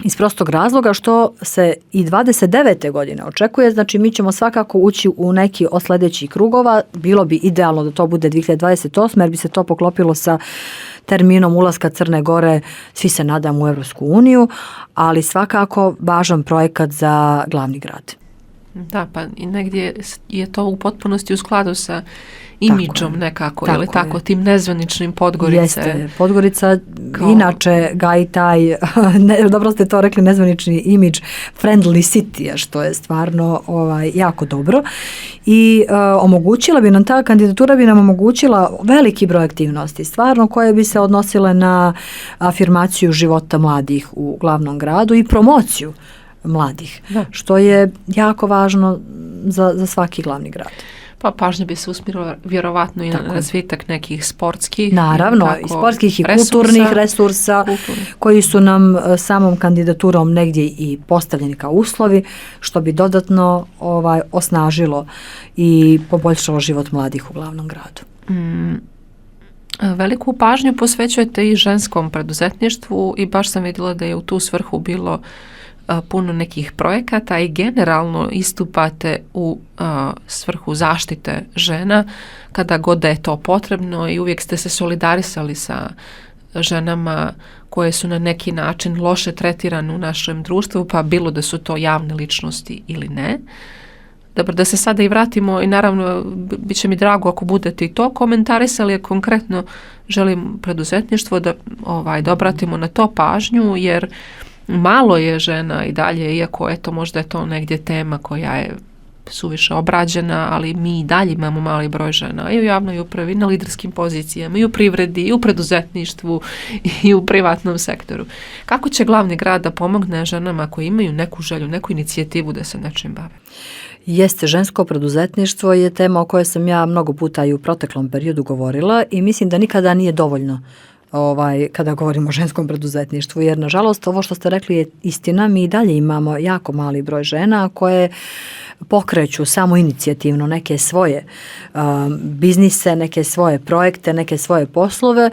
iz prostog razloga što se i 29. godine očekuje, znači mi ćemo svakako ući u neki od sljedećih krugova, bilo bi idealno da to bude 2028. jer bi se to poklopilo sa terminom ulaska Crne Gore, svi se nadamo, u Evropsku uniju, ali svakako važan projekat za glavni grad. Da, pa i negdje je to u potpunosti u skladu sa imidžom nekako, ili tako, tim nezvaničnim Podgorice. Jeste, Podgorica inače gaji taj, dobro ste to rekli, nezvanični imidž friendly city, što je stvarno jako dobro i omogućila bi nam, ta kandidatura bi nam omogućila veliki broj aktivnosti, stvarno koje bi se odnosile na afirmaciju života mladih u glavnom gradu i promociju mladih, što je jako važno za svaki glavni grad. Pa pažnja bi se usmjerila vjerovatno i na razvitak nekih sportskih. Naravno, i sportskih i kulturnih resursa koji su nam samom kandidaturom negdje i postavljeni kao uslovi, što bi dodatno osnažilo i poboljšalo život mladih u glavnom gradu. Veliku pažnju posvećujete i ženskom preduzetništvu i baš sam vidjela da je u tu svrhu bilo puno nekih projekata i generalno istupate u svrhu zaštite žena kada god da je to potrebno i uvijek ste se solidarisali sa ženama koje su na neki način loše tretirane u našem društvu, pa bilo da su to javne ličnosti ili ne. Dobro, da se sada i vratimo i naravno bit će mi drago ako budete i to komentarisali, ali konkretno želim preduzetništvo da obratimo na to pažnju, jer malo je žena i dalje, iako eto možda je to negdje tema koja je suviše obrađena, ali mi i dalje imamo mali broj žena i u javnoj upravi, i na liderskim pozicijama, i u privredi, i u preduzetništvu, i u privatnom sektoru. Kako će glavni grad da pomogne ženama koji imaju neku želju, neku inicijativu da se nečim bave? Jeste, žensko preduzetništvo je tema o kojoj sam ja mnogo puta i u proteklom periodu govorila i mislim da nikada nije dovoljno kada govorimo o ženskom preduzetništvu, jer nažalost ovo što ste rekli je istina, mi i dalje imamo jako mali broj žena koje pokreću samo inicijativno neke svoje biznise, neke svoje projekte, neke svoje poslove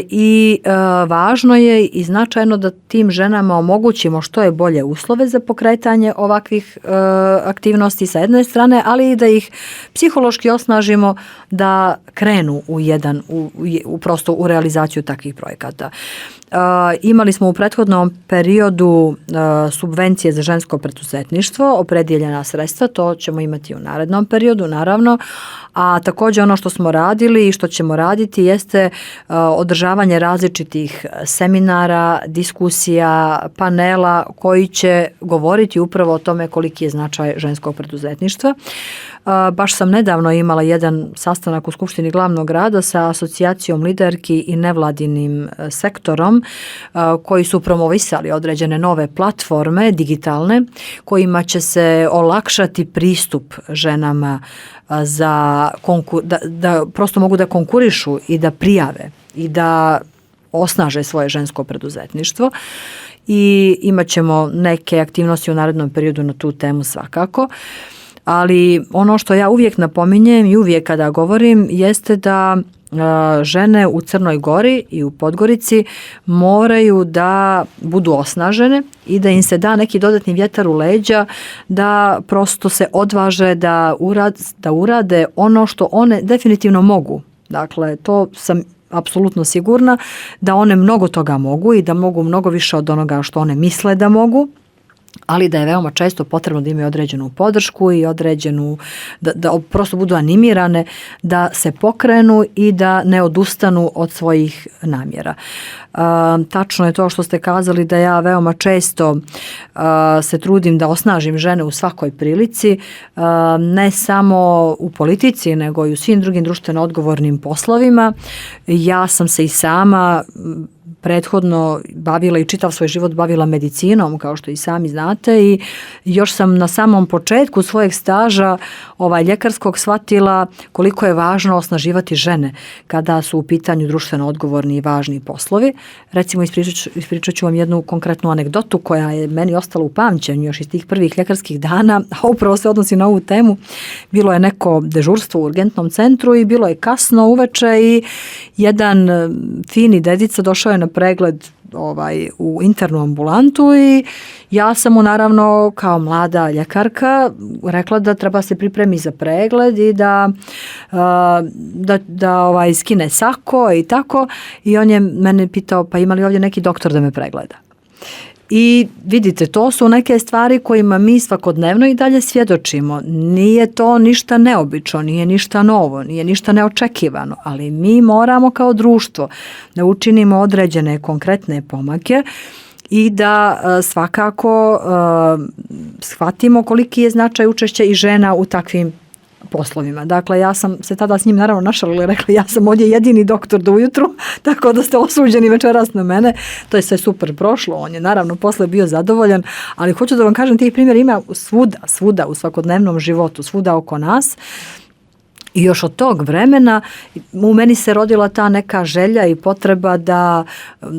i važno je i značajno da tim ženama omogućimo što je bolje uslove za pokretanje ovakvih aktivnosti sa jedne strane, ali i da ih psihološki osnažimo da krenu prosto u realizaciju takvih projekata. Imali smo u prethodnom periodu subvencije za žensko preduzetništvo, opredjeljena sredstva, to ćemo imati u narednom periodu naravno, a također ono što smo radili i što ćemo raditi jeste održavanje različitih seminara, diskusija, panela koji će govoriti upravo o tome koliki je značaj ženskog preduzetništva. Baš sam nedavno imala jedan sastanak u Skupštini glavnog grada sa asocijacijom liderki i nevladinim sektorom koji su promovisali određene nove platforme digitalne kojima će se olakšati pristup ženama da prosto mogu da konkurišu i da prijave i da osnaže svoje žensko preduzetništvo. I imat ćemo neke aktivnosti u narednom periodu na tu temu svakako. Ali ono što ja uvijek napominjem i uvijek kada govorim jeste da žene u Crnoj Gori i u Podgorici moraju da budu osnažene i da im se da neki dodatni vjetar u leđa, da prosto se odvaže da urade ono što one definitivno mogu. Dakle, to sam apsolutno sigurna da one mnogo toga mogu i da mogu mnogo više od onoga što one misle da mogu, ali da je veoma često potrebno da imaju određenu podršku i određenu, da prosto budu animirane, da se pokrenu i da ne odustanu od svojih namjera. Tačno je to što ste kazali da ja veoma često se trudim da osnažim žene u svakoj prilici, ne samo u politici nego i u svim drugim društveno odgovornim poslovima. Ja sam se i sama prethodno bavila i čitav svoj život bavila medicinom, kao što i sami znate, i još sam na samom početku svojeg staža ljekarskog shvatila koliko je važno osnaživati žene kada su u pitanju društveno odgovorni i važni poslovi. Recimo, ispričat ću vam jednu konkretnu anegdotu koja je meni ostala u pamćenju još iz tih prvih ljekarskih dana, a upravo se odnosi na ovu temu. Bilo je neko dežurstvo u urgentnom centru i bilo je kasno uveče i jedan fini dedica došao je na pregled u internu ambulantu i ja sam mu naravno kao mlada ljekarka rekla da treba se pripremi za pregled i da skine sako i tako, i on je mene pitao pa ima li ovdje neki doktor da me pregleda. I vidite, to su neke stvari kojima mi svakodnevno i dalje svjedočimo. Nije to ništa neobično, nije ništa novo, nije ništa neočekivano, ali mi moramo kao društvo da učinimo određene konkretne pomake i da svakako shvatimo koliki je značaj učešća i žena u takvim poslovima. Dakle, ja sam se tada s njim naravno našalila i rekla ja sam ovdje jedini doktor do ujutru, tako da ste osuđeni večeras na mene. To je sve super prošlo, on je naravno posle bio zadovoljan, ali hoću da vam kažem, tih primjera ima svuda u svakodnevnom životu, svuda oko nas. I još od tog vremena u meni se rodila ta neka želja i potreba da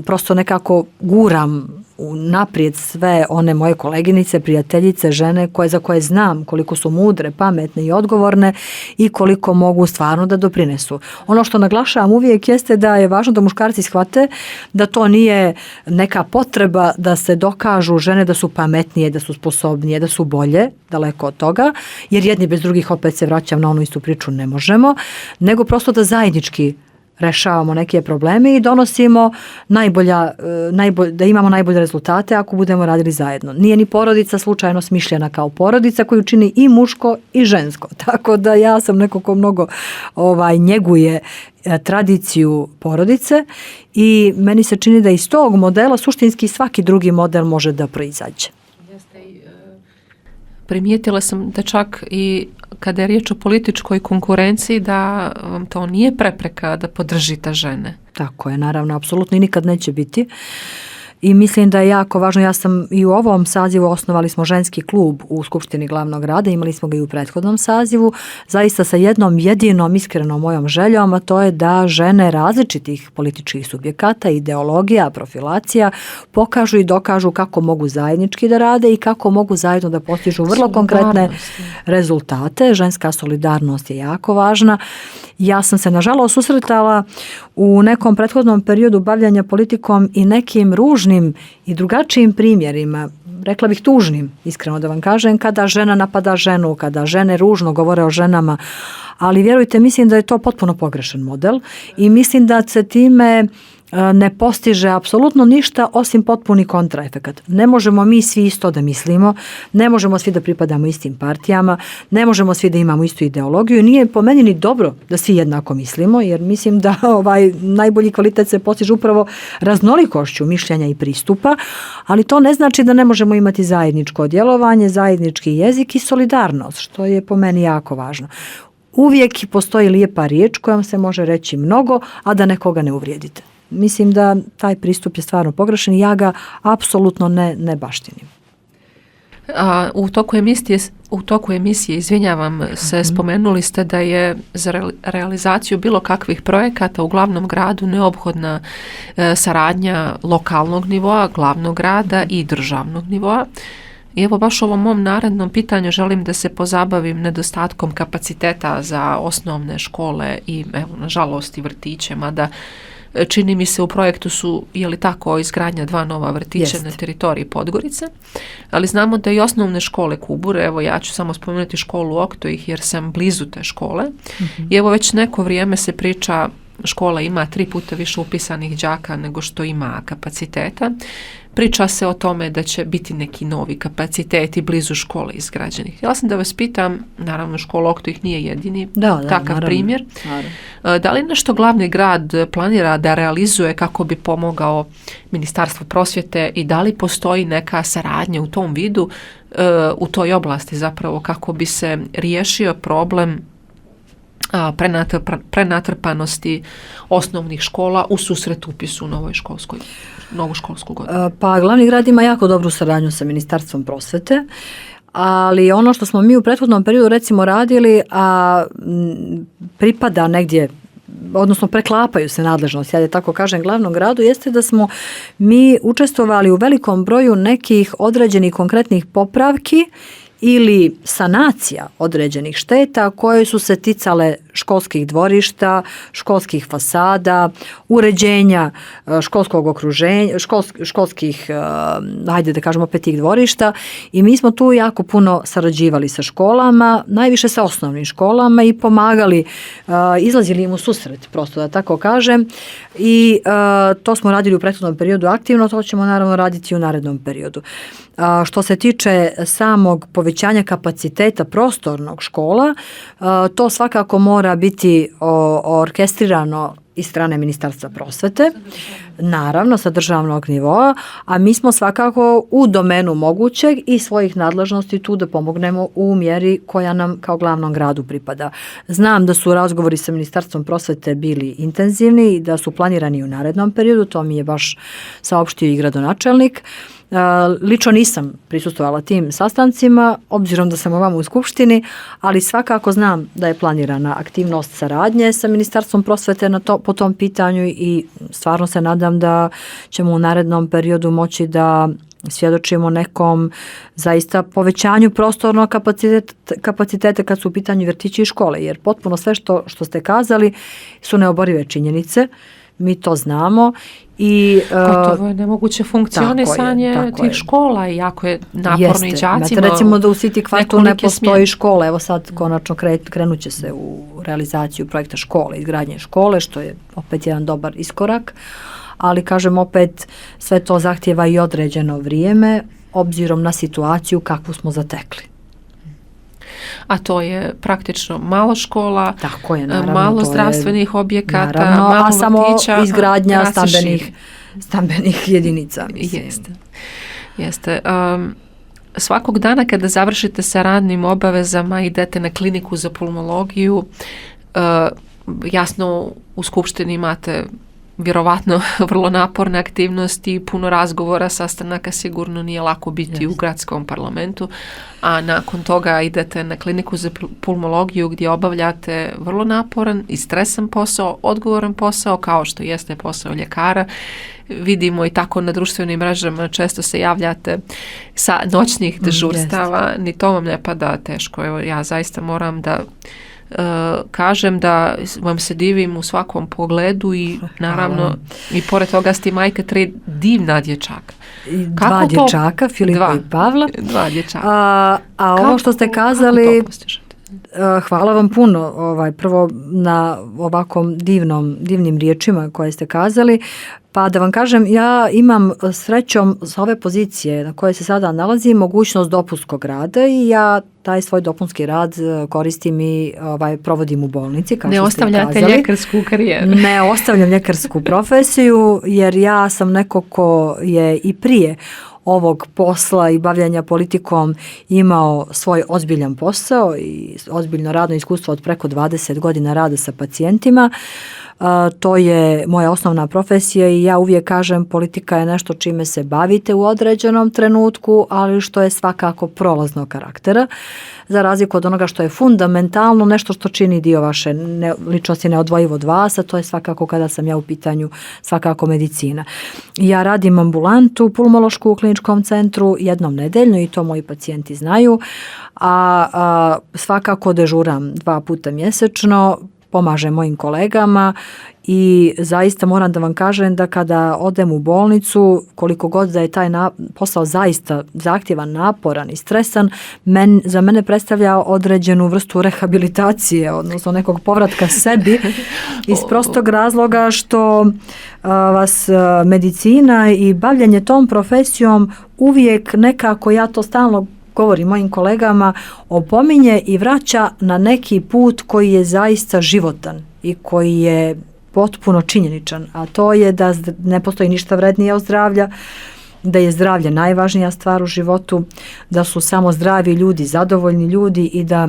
prosto nekako guram naprijed sve one moje koleginice, prijateljice, žene za koje znam koliko su mudre, pametne i odgovorne i koliko mogu stvarno da doprinesu. Ono što naglašavam uvijek jeste da je važno da muškarci shvate da to nije neka potreba da se dokažu žene da su pametnije, da su sposobnije, da su bolje, daleko od toga, jer jedni bez drugih, opet se vraćam na onu istu priču, ne možemo, nego prosto da zajednički rešavamo neke probleme i donosimo da imamo najbolje rezultate ako budemo radili zajedno. Nije ni porodica slučajno smišljena kao porodica koju čini i muško i žensko. Tako da ja sam neko ko mnogo njeguje tradiciju porodice i meni se čini da iz tog modela suštinski svaki drugi model može da proizađe. Primijetila sam da čak i kada je riječ o političkoj konkurenciji da vam to nije prepreka da podržite žene. Tako je, naravno, apsolutno i nikad neće biti. I mislim da je jako važno, ja sam i u ovom sazivu osnovali smo ženski klub u Skupštini glavnog grada, imali smo ga i u prethodnom sazivu, zaista sa jednom jedinom iskrenom mojom željom, a to je da žene različitih političkih subjekata, ideologija, profilacija pokažu i dokažu kako mogu zajednički da rade i kako mogu zajedno da postižu vrlo konkretne rezultate. Ženska solidarnost je jako važna. Ja sam se nažalost susretala u nekom prethodnom periodu bavljanja politikom i nekim ružnim i drugačijim primjerima, rekla bih tužnim, iskreno da vam kažem, kada žena napada ženu, kada žene ružno govore o ženama, ali vjerujte, mislim da je to potpuno pogrešan model i mislim da se time ne postiže apsolutno ništa osim potpuni kontraefekat. Ne možemo mi svi isto da mislimo, ne možemo svi da pripadamo istim partijama, ne možemo svi da imamo istu ideologiju. Nije po meni ni dobro da svi jednako mislimo, jer mislim da najbolji kvalitet se postiže upravo raznolikošću mišljenja i pristupa, ali to ne znači da ne možemo imati zajedničko djelovanje, zajednički jezik i solidarnost, što je po meni jako važno. Uvijek postoji lijepa riječ kojom se može reći mnogo, a da nekoga ne uvrijedite. Mislim da taj pristup je stvarno pogrešan i ja ga apsolutno ne baštinim. U toku emisije, izvinjavam se, spomenuli ste da je za realizaciju bilo kakvih projekata u glavnom gradu neophodna saradnja lokalnog nivoa, glavnog grada i državnog nivoa. I evo baš u ovom mom narednom pitanju želim da se pozabavim nedostatkom kapaciteta za osnovne škole i evo nažalost i vrtiće, mada čini mi se u projektu su, je li tako, izgradnja 2 nova vrtića na teritoriji Podgorice, ali znamo da i osnovne škole Kubure, evo ja ću samo spomenuti školu Oktojih jer sam blizu te škole, i evo već neko vrijeme se priča, škola ima 3 puta više upisanih đaka nego što ima kapaciteta. Priča se o tome da će biti neki novi kapaciteti blizu škole izgrađenih. Htjela sam da vas pitam, naravno škola Oktojih nije jedini takav naravno, primjer. Naravno. Da li nešto glavni grad planira da realizuje kako bi pomogao Ministarstvo prosvjete i da li postoji neka saradnja u tom vidu, u toj oblasti zapravo kako bi se riješio problem prenatrpanosti osnovnih škola u susret upisu u novu školsku godinu? Pa glavni grad ima jako dobru saradnju sa Ministarstvom prosvete, ali ono što smo mi u prethodnom periodu recimo radili, a pripada negdje, odnosno preklapaju se nadležnosti, ja da tako kažem, glavnom gradu, jeste da smo mi učestvovali u velikom broju nekih određenih konkretnih popravki ili sanacija određenih šteta koje su se ticale školskih dvorišta, školskih fasada, uređenja školskog okruženja, školskih, hajde da kažemo opet tih dvorišta, i mi smo tu jako puno sarađivali sa školama, najviše sa osnovnim školama i pomagali, izlazili im u susret, prosto da tako kažem, i to smo radili u prethodnom periodu aktivno, to ćemo naravno raditi i u narednom periodu. Što se tiče samog povećanja kapaciteta prostornog škola, to svakako mora biti orkestrirano iz strane Ministarstva prosvete, naravno sa državnog nivoa, a mi smo svakako u domenu mogućeg i svojih nadležnosti tu da pomognemo u mjeri koja nam kao glavnom gradu pripada. Znam da su razgovori sa Ministarstvom prosvete bili intenzivni i da su planirani u narednom periodu, to mi je baš saopštio i gradonačelnik. Lično nisam prisustvovala tim sastancima, obzirom da sam ovamo u Skupštini, ali svakako znam da je planirana aktivnost saradnje sa Ministarstvom prosvete po tom pitanju i stvarno se nadam da ćemo u narednom periodu moći da svjedočimo nekom zaista povećanju prostornog kapaciteta kad su u pitanju vrtići i škole, jer potpuno sve što ste kazali su neoborive činjenice. mi to znamo i gotovo je nemoguće funkcionisanje tih škola i jako je naporno i đacima. Recimo da u City kvartu ne postoji škola, evo sad konačno krenut će se u realizaciju projekta škole, izgradnje škole, što je opet jedan dobar iskorak, ali kažem opet sve to zahtjeva i određeno vrijeme obzirom na situaciju kakvu smo zatekli. A to je praktično malo škola, tako je, naravno, malo zdravstvenih objekata, naravno, malo a samo vrtića, izgradnja stambenih jedinica. Jeste. Svakog dana kada završite sa radnim obavezama idete na kliniku za pulmologiju, jasno u skupštini imate vjerovatno vrlo naporne aktivnosti, puno razgovora, sastanaka, sigurno nije lako biti u gradskom parlamentu, a nakon toga idete na kliniku za pulmologiju gdje obavljate vrlo naporan i stresan posao, odgovoran posao kao što jeste posao ljekara. Vidimo i tako na društvenim mrežama, često se javljate sa noćnih dežurstava, ni to vam ne pada teško. Evo, ja zaista moram da kažem da vam se divim u svakom pogledu i naravno i pored toga ste majka 3 divna dječaka. Dva dječaka, Filipa i Pavla. 2 dječaka. A ovo što ste kazali, hvala vam puno prvo na ovakvom divnim riječima koje ste kazali. Pa da vam kažem, ja imam srećom s ove pozicije na koje se sada nalazim mogućnost dopunskog rada i ja taj svoj dopunski rad koristim i provodim u bolnici. Kao ne ostavljate ljekarsku karijeru. Ne ostavljam ljekarsku profesiju jer ja sam neko ko je i prije ovog posla i bavljanja politikom imao svoj ozbiljan posao i ozbiljno radno iskustvo od preko 20 godina rada sa pacijentima. To je moja osnovna profesija i ja uvijek kažem politika je nešto čime se bavite u određenom trenutku, ali što je svakako prolaznog karaktera, za razliku od onoga što je fundamentalno, nešto što čini dio vaše ličnosti neodvojivo od vas, a to je svakako kada sam ja u pitanju svakako medicina. Ja radim ambulantu pulmološku u kliničkom centru jednom nedeljno i to moji pacijenti znaju, a svakako dežuram 2 puta mjesečno, pomažem mojim kolegama i zaista moram da vam kažem da kada odem u bolnicu, koliko god da je taj posao zaista zahtjevan, naporan i stresan, za mene predstavlja određenu vrstu rehabilitacije, odnosno nekog povratka sebi iz prostog razloga što vas medicina i bavljanje tom profesijom uvijek nekako, ja to stalno govorim mojim kolegama, opominje i vraća na neki put koji je zaista životan i koji je potpuno činjeničan, a to je da ne postoji ništa vrednije od zdravlja, da je zdravlje najvažnija stvar u životu, da su samo zdravi ljudi, zadovoljni ljudi i da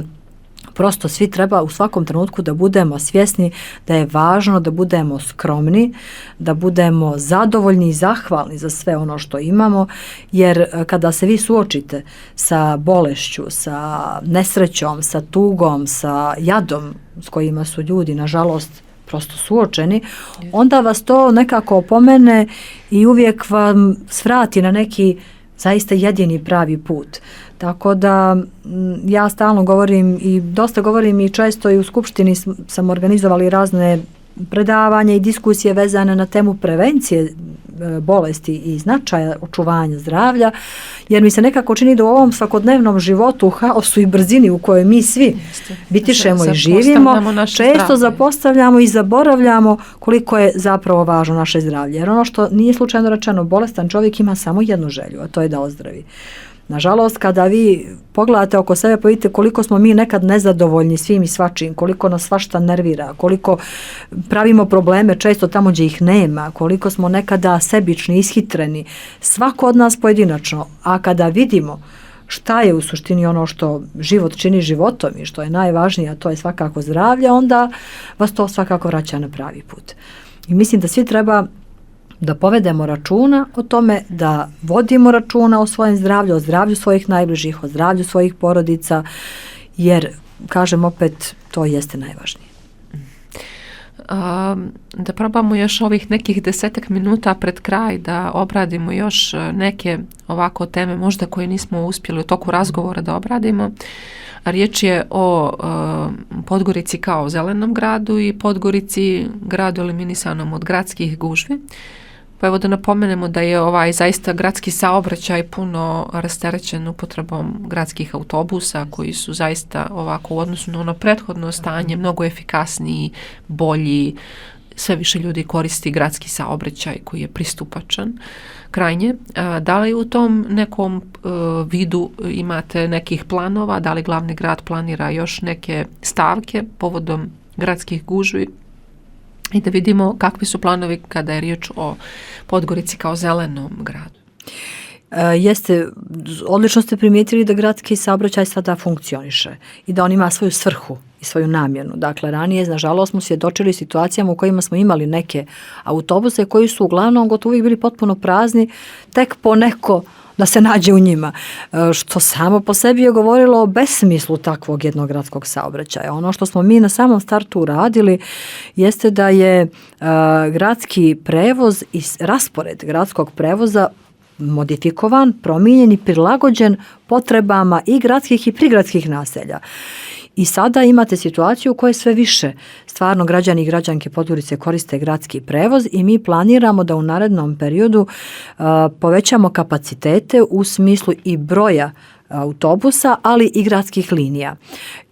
prosto svi treba u svakom trenutku da budemo svjesni da je važno da budemo skromni, da budemo zadovoljni i zahvalni za sve ono što imamo, jer kada se vi suočite sa bolešću, sa nesrećom, sa tugom, sa jadom s kojima su ljudi, nažalost, prosto suočeni, onda vas to nekako opomene i uvijek vam svrati na neki zaista jedini pravi put. Tako da ja stalno govorim i dosta govorim i često i u skupštini sam organizovali razne predavanja i diskusije vezane na temu prevencije bolesti i značaja očuvanja zdravlja, jer mi se nekako čini da u ovom svakodnevnom životu, u haosu i brzini u kojoj mi svi bitišemo i živimo, često zapostavljamo i zaboravljamo koliko je zapravo važno naše zdravlje. Jer ono što nije slučajno rečeno, bolestan čovjek ima samo jednu želju, a to je da ozdravi. Nažalost, kada vi pogledate oko sebe, pa vidite koliko smo mi nekad nezadovoljni svim i svačim, koliko nas svašta nervira, koliko pravimo probleme često tamo gdje ih nema, koliko smo nekada sebični, ishitreni, svako od nas pojedinačno, a kada vidimo šta je u suštini ono što život čini životom i što je najvažnije, a to je svakako zdravlje, onda vas to svakako vraća na pravi put. I mislim da svi treba da povedemo računa o tome, da vodimo računa o svojem zdravlju, o zdravlju svojih najbližih, o zdravlju svojih porodica, jer, kažem opet, to jeste najvažnije. da probamo još ovih nekih 10 minuta pred kraj da obradimo još neke ovako teme možda koje nismo uspjeli u toku razgovora da obradimo. Riječ je o Podgorici kao zelenom gradu i Podgorici gradu eliminisanom od gradskih gužvi. Pa evo da napomenemo da je zaista gradski saobraćaj puno rasterećen upotrebom gradskih autobusa koji su zaista ovako u odnosu na ono prethodno stanje mnogo efikasniji, bolji, sve više ljudi koristi gradski saobraćaj koji je pristupačan krajnje. Da li u tom nekom vidu imate nekih planova, da li glavni grad planira još neke stavke povodom gradskih gužvi? I da vidimo kakvi su planovi kada je riječ o Podgorici kao zelenom gradu. Jeste, odlično ste primijetili da gradski saobraćaj sada funkcioniše i da on ima svoju svrhu i svoju namjenu. Dakle, ranije, nažalost, smo svjedočili situacijama u kojima smo imali neke autobuse koji su uglavnom gotovo uvijek bili potpuno prazni, tek po neko da se nađe u njima, što samo po sebi je govorilo o besmislu takvog jednog gradskog saobraćaja. Ono što smo mi na samom startu uradili jeste da je gradski prevoz i raspored gradskog prevoza modifikovan, promijenjen i prilagođen potrebama i gradskih i prigradskih naselja. I sada imate situaciju u kojoj sve više stvarno građani i građanke Podgorice koriste gradski prevoz i mi planiramo da u narednom periodu povećamo kapacitete u smislu i broja autobusa, ali i gradskih linija.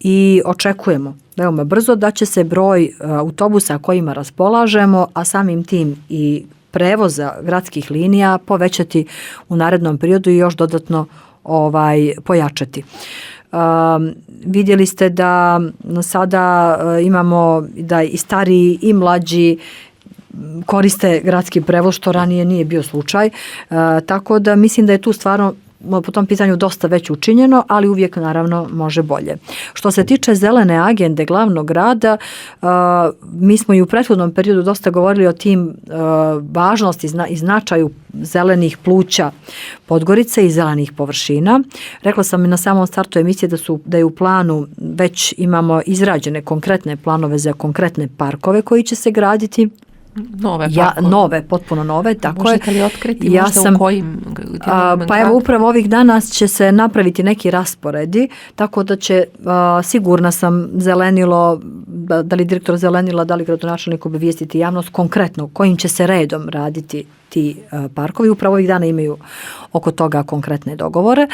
I očekujemo veoma brzo da će se broj autobusa kojima raspolažemo, a samim tim i prevoza gradskih linija povećati u narednom periodu i još dodatno pojačati. Vidjeli ste da sada imamo da i stariji i mlađi koriste gradski prevoz, što ranije nije bio slučaj. Tako da mislim da je tu stvarno po tom pitanju dosta već učinjeno, ali uvijek naravno može bolje. Što se tiče zelene agende glavnog grada, mi smo i u prethodnom periodu dosta govorili o tim važnosti i značaju zelenih pluća Podgorice i zelenih površina. Rekla sam i na samom startu emisije da je u planu već imamo izrađene konkretne planove za konkretne parkove koji će se graditi. Potpuno nove. Tako možete li otkriti možda u kojim? Pa evo upravo ovih dana će se napraviti neki rasporedi, tako da će sigurna sam Zelenilo, da li direktor Zelenila, da li gradonačelnik obavijestiti javnost konkretno kojim će se redom raditi ti parkovi. Upravo ovih dana imaju oko toga konkretne dogovore,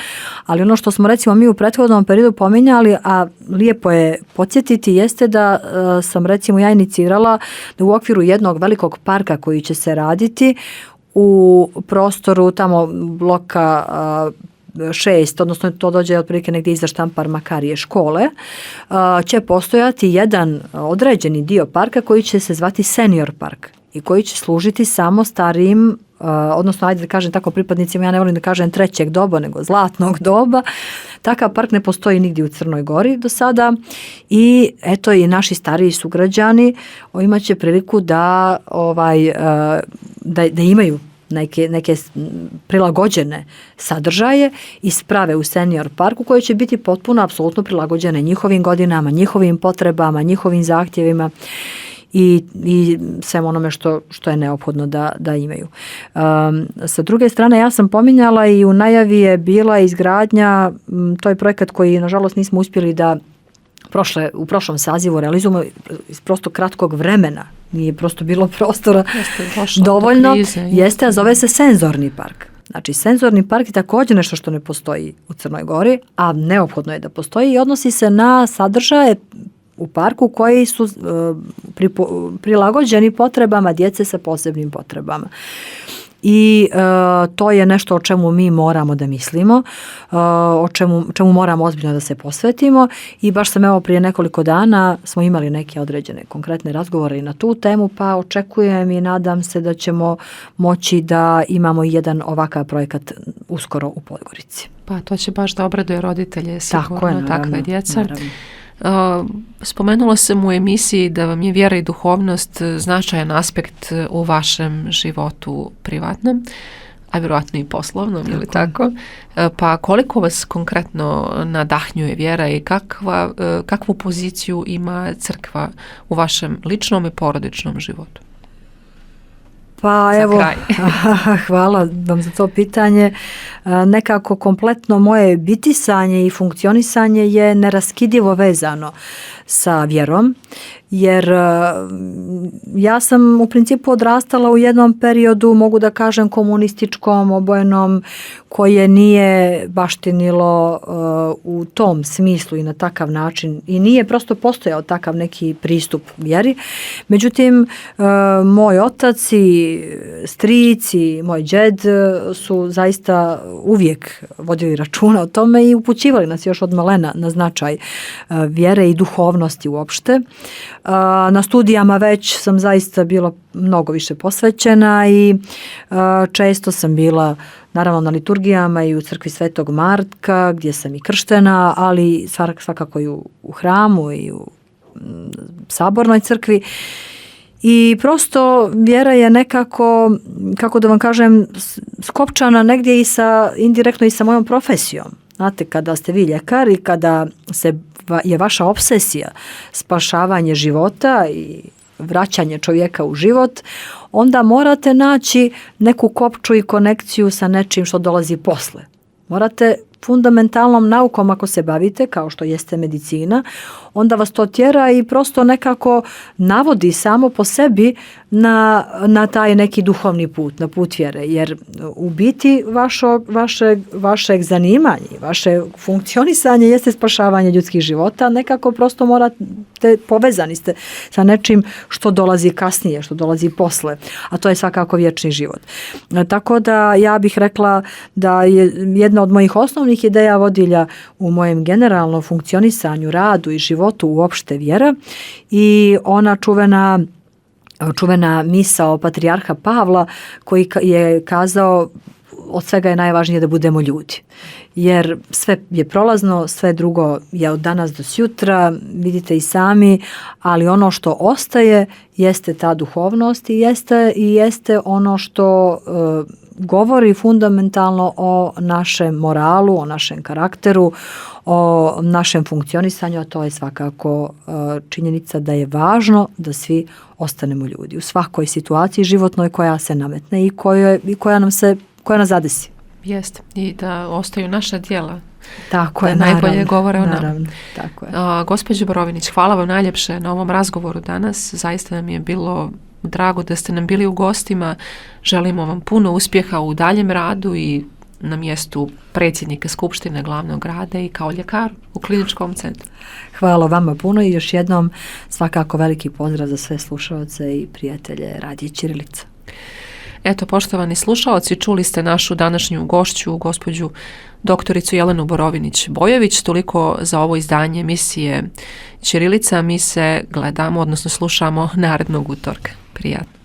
ali ono što smo recimo mi u prethodnom periodu pominjali, a lijepo je podsjetiti, jeste da sam recimo ja inicirala da u okviru jednog velikog parka koji će se raditi u prostoru tamo bloka 6, odnosno to dođe otprilike negdje iza Štampar Makarije škole, će postojati jedan određeni dio parka koji će se zvati senior park i koji će služiti samo starijim, odnosno ajde da kažem tako pripadnicima, ja ne volim da kažem trećeg doba, nego zlatnog doba. Takav park ne postoji nigdje u Crnoj Gori do sada i eto i naši stariji sugrađani imat će priliku da imaju neke prilagođene sadržaje i sprave u senior parku koje će biti potpuno apsolutno prilagođene njihovim godinama, njihovim potrebama, njihovim zahtjevima i svem onome što je neophodno da imaju. Sa druge strane, ja sam pominjala i u najavi je bila izgradnja, to je projekat koji nažalost nismo uspjeli da u prošlom sazivu realizujemo iz prosto kratkog vremena, nije prosto bilo prostora dovoljno, a zove se senzorni park. Znači, senzorni park je također nešto što ne postoji u Crnoj Gori, a neophodno je da postoji i odnosi se na sadržaje u parku koji su prilagođeni potrebama djece sa posebnim potrebama. I to je nešto o čemu mi moramo da mislimo, o čemu moramo ozbiljno da se posvetimo i baš sam evo prije nekoliko dana smo imali neke određene konkretne razgovore i na tu temu, pa očekujem i nadam se da ćemo moći da imamo jedan ovakav projekat uskoro u Podgorici. Pa to će baš da obraduje roditelje, sigurno takve djeca. Naravno. Spomenula sam u emisiji da vam je vjera i duhovnost značajan aspekt u vašem životu privatnom, a vjerojatno i poslovnom, ili tako? Pa koliko vas konkretno nadahnjuje vjera i kakvu poziciju ima crkva u vašem ličnom i porodičnom životu? Pa Za evo, kraj. hvala vam za to pitanje. Nekako kompletno moje bitisanje i funkcionisanje je neraskidivo vezano sa vjerom, jer ja sam u principu odrastala u jednom periodu, mogu da kažem komunističkom, obojenom, koje nije baštinilo u tom smislu i na takav način i nije prosto postojao takav neki pristup vjeri. Međutim, moj otac i stric i moj džed su zaista uvijek vodili računa o tome i upućivali nas još od malena na značaj vjere i duhovnosti uopšte. Na studijama već sam zaista bila mnogo više posvećena i često sam bila naravno na liturgijama i u crkvi Svetog Marka gdje sam i krštena, ali svakako i u hramu i u sabornoj crkvi. I prosto vjera je nekako, kako da vam kažem, skopčana negdje i indirektno i sa mojom profesijom. Znate, kada ste vi ljekar i kada je vaša obsesija spašavanje života i vraćanje čovjeka u život, onda morate naći neku kopču i konekciju sa nečim što dolazi posle. Morate fundamentalnom naukom ako se bavite, kao što jeste medicina, onda vas to tjera i prosto nekako navodi samo po sebi na taj neki duhovni put, na put vjere. Jer u biti vašeg zanimanja, vaše funkcionisanje jeste spašavanje ljudskih života, nekako prosto morate, povezani ste sa nečim što dolazi kasnije, što dolazi posle, a to je svakako vječni život. Tako da ja bih rekla da je jedna od mojih osnovnih ideja vodilja u mojem generalnom funkcionisanju, radu i životu uopšte vjera i ona čuvena misao patrijarha Pavla koji je kazao od svega je najvažnije da budemo ljudi. Jer sve je prolazno, sve drugo je od danas do sutra, vidite i sami, ali ono što ostaje jeste ta duhovnost i jeste ono što govori fundamentalno o našem moralu, o našem karakteru, o našem funkcionisanju, a to je svakako činjenica da je važno da svi ostanemo ljudi u svakoj situaciji životnoj koja se nametne i koja nas zadesi. Jeste, i da ostaju naša djela. Tako je, najbolje naravno, govore o nama. naravno, tako je. Gospođo Borovinić, hvala vam najljepše na ovom razgovoru danas. Zaista nam je bilo drago da ste nam bili u gostima. Želimo vam puno uspjeha u daljem radu i na mjestu predsjednika Skupštine glavnog grada i kao ljekar u kliničkom centru. Hvala vama puno i još jednom svakako veliki pozdrav za sve slušaoce i prijatelje Radija Ćirilica. Eto, poštovani slušaoci, čuli ste našu današnju gošću, gospođu doktoricu Jelenu Borovinić-Bojović. Toliko za ovo izdanje emisije Ćirilica. Mi se gledamo, odnosno slušamo narednog utorka. Prijatno.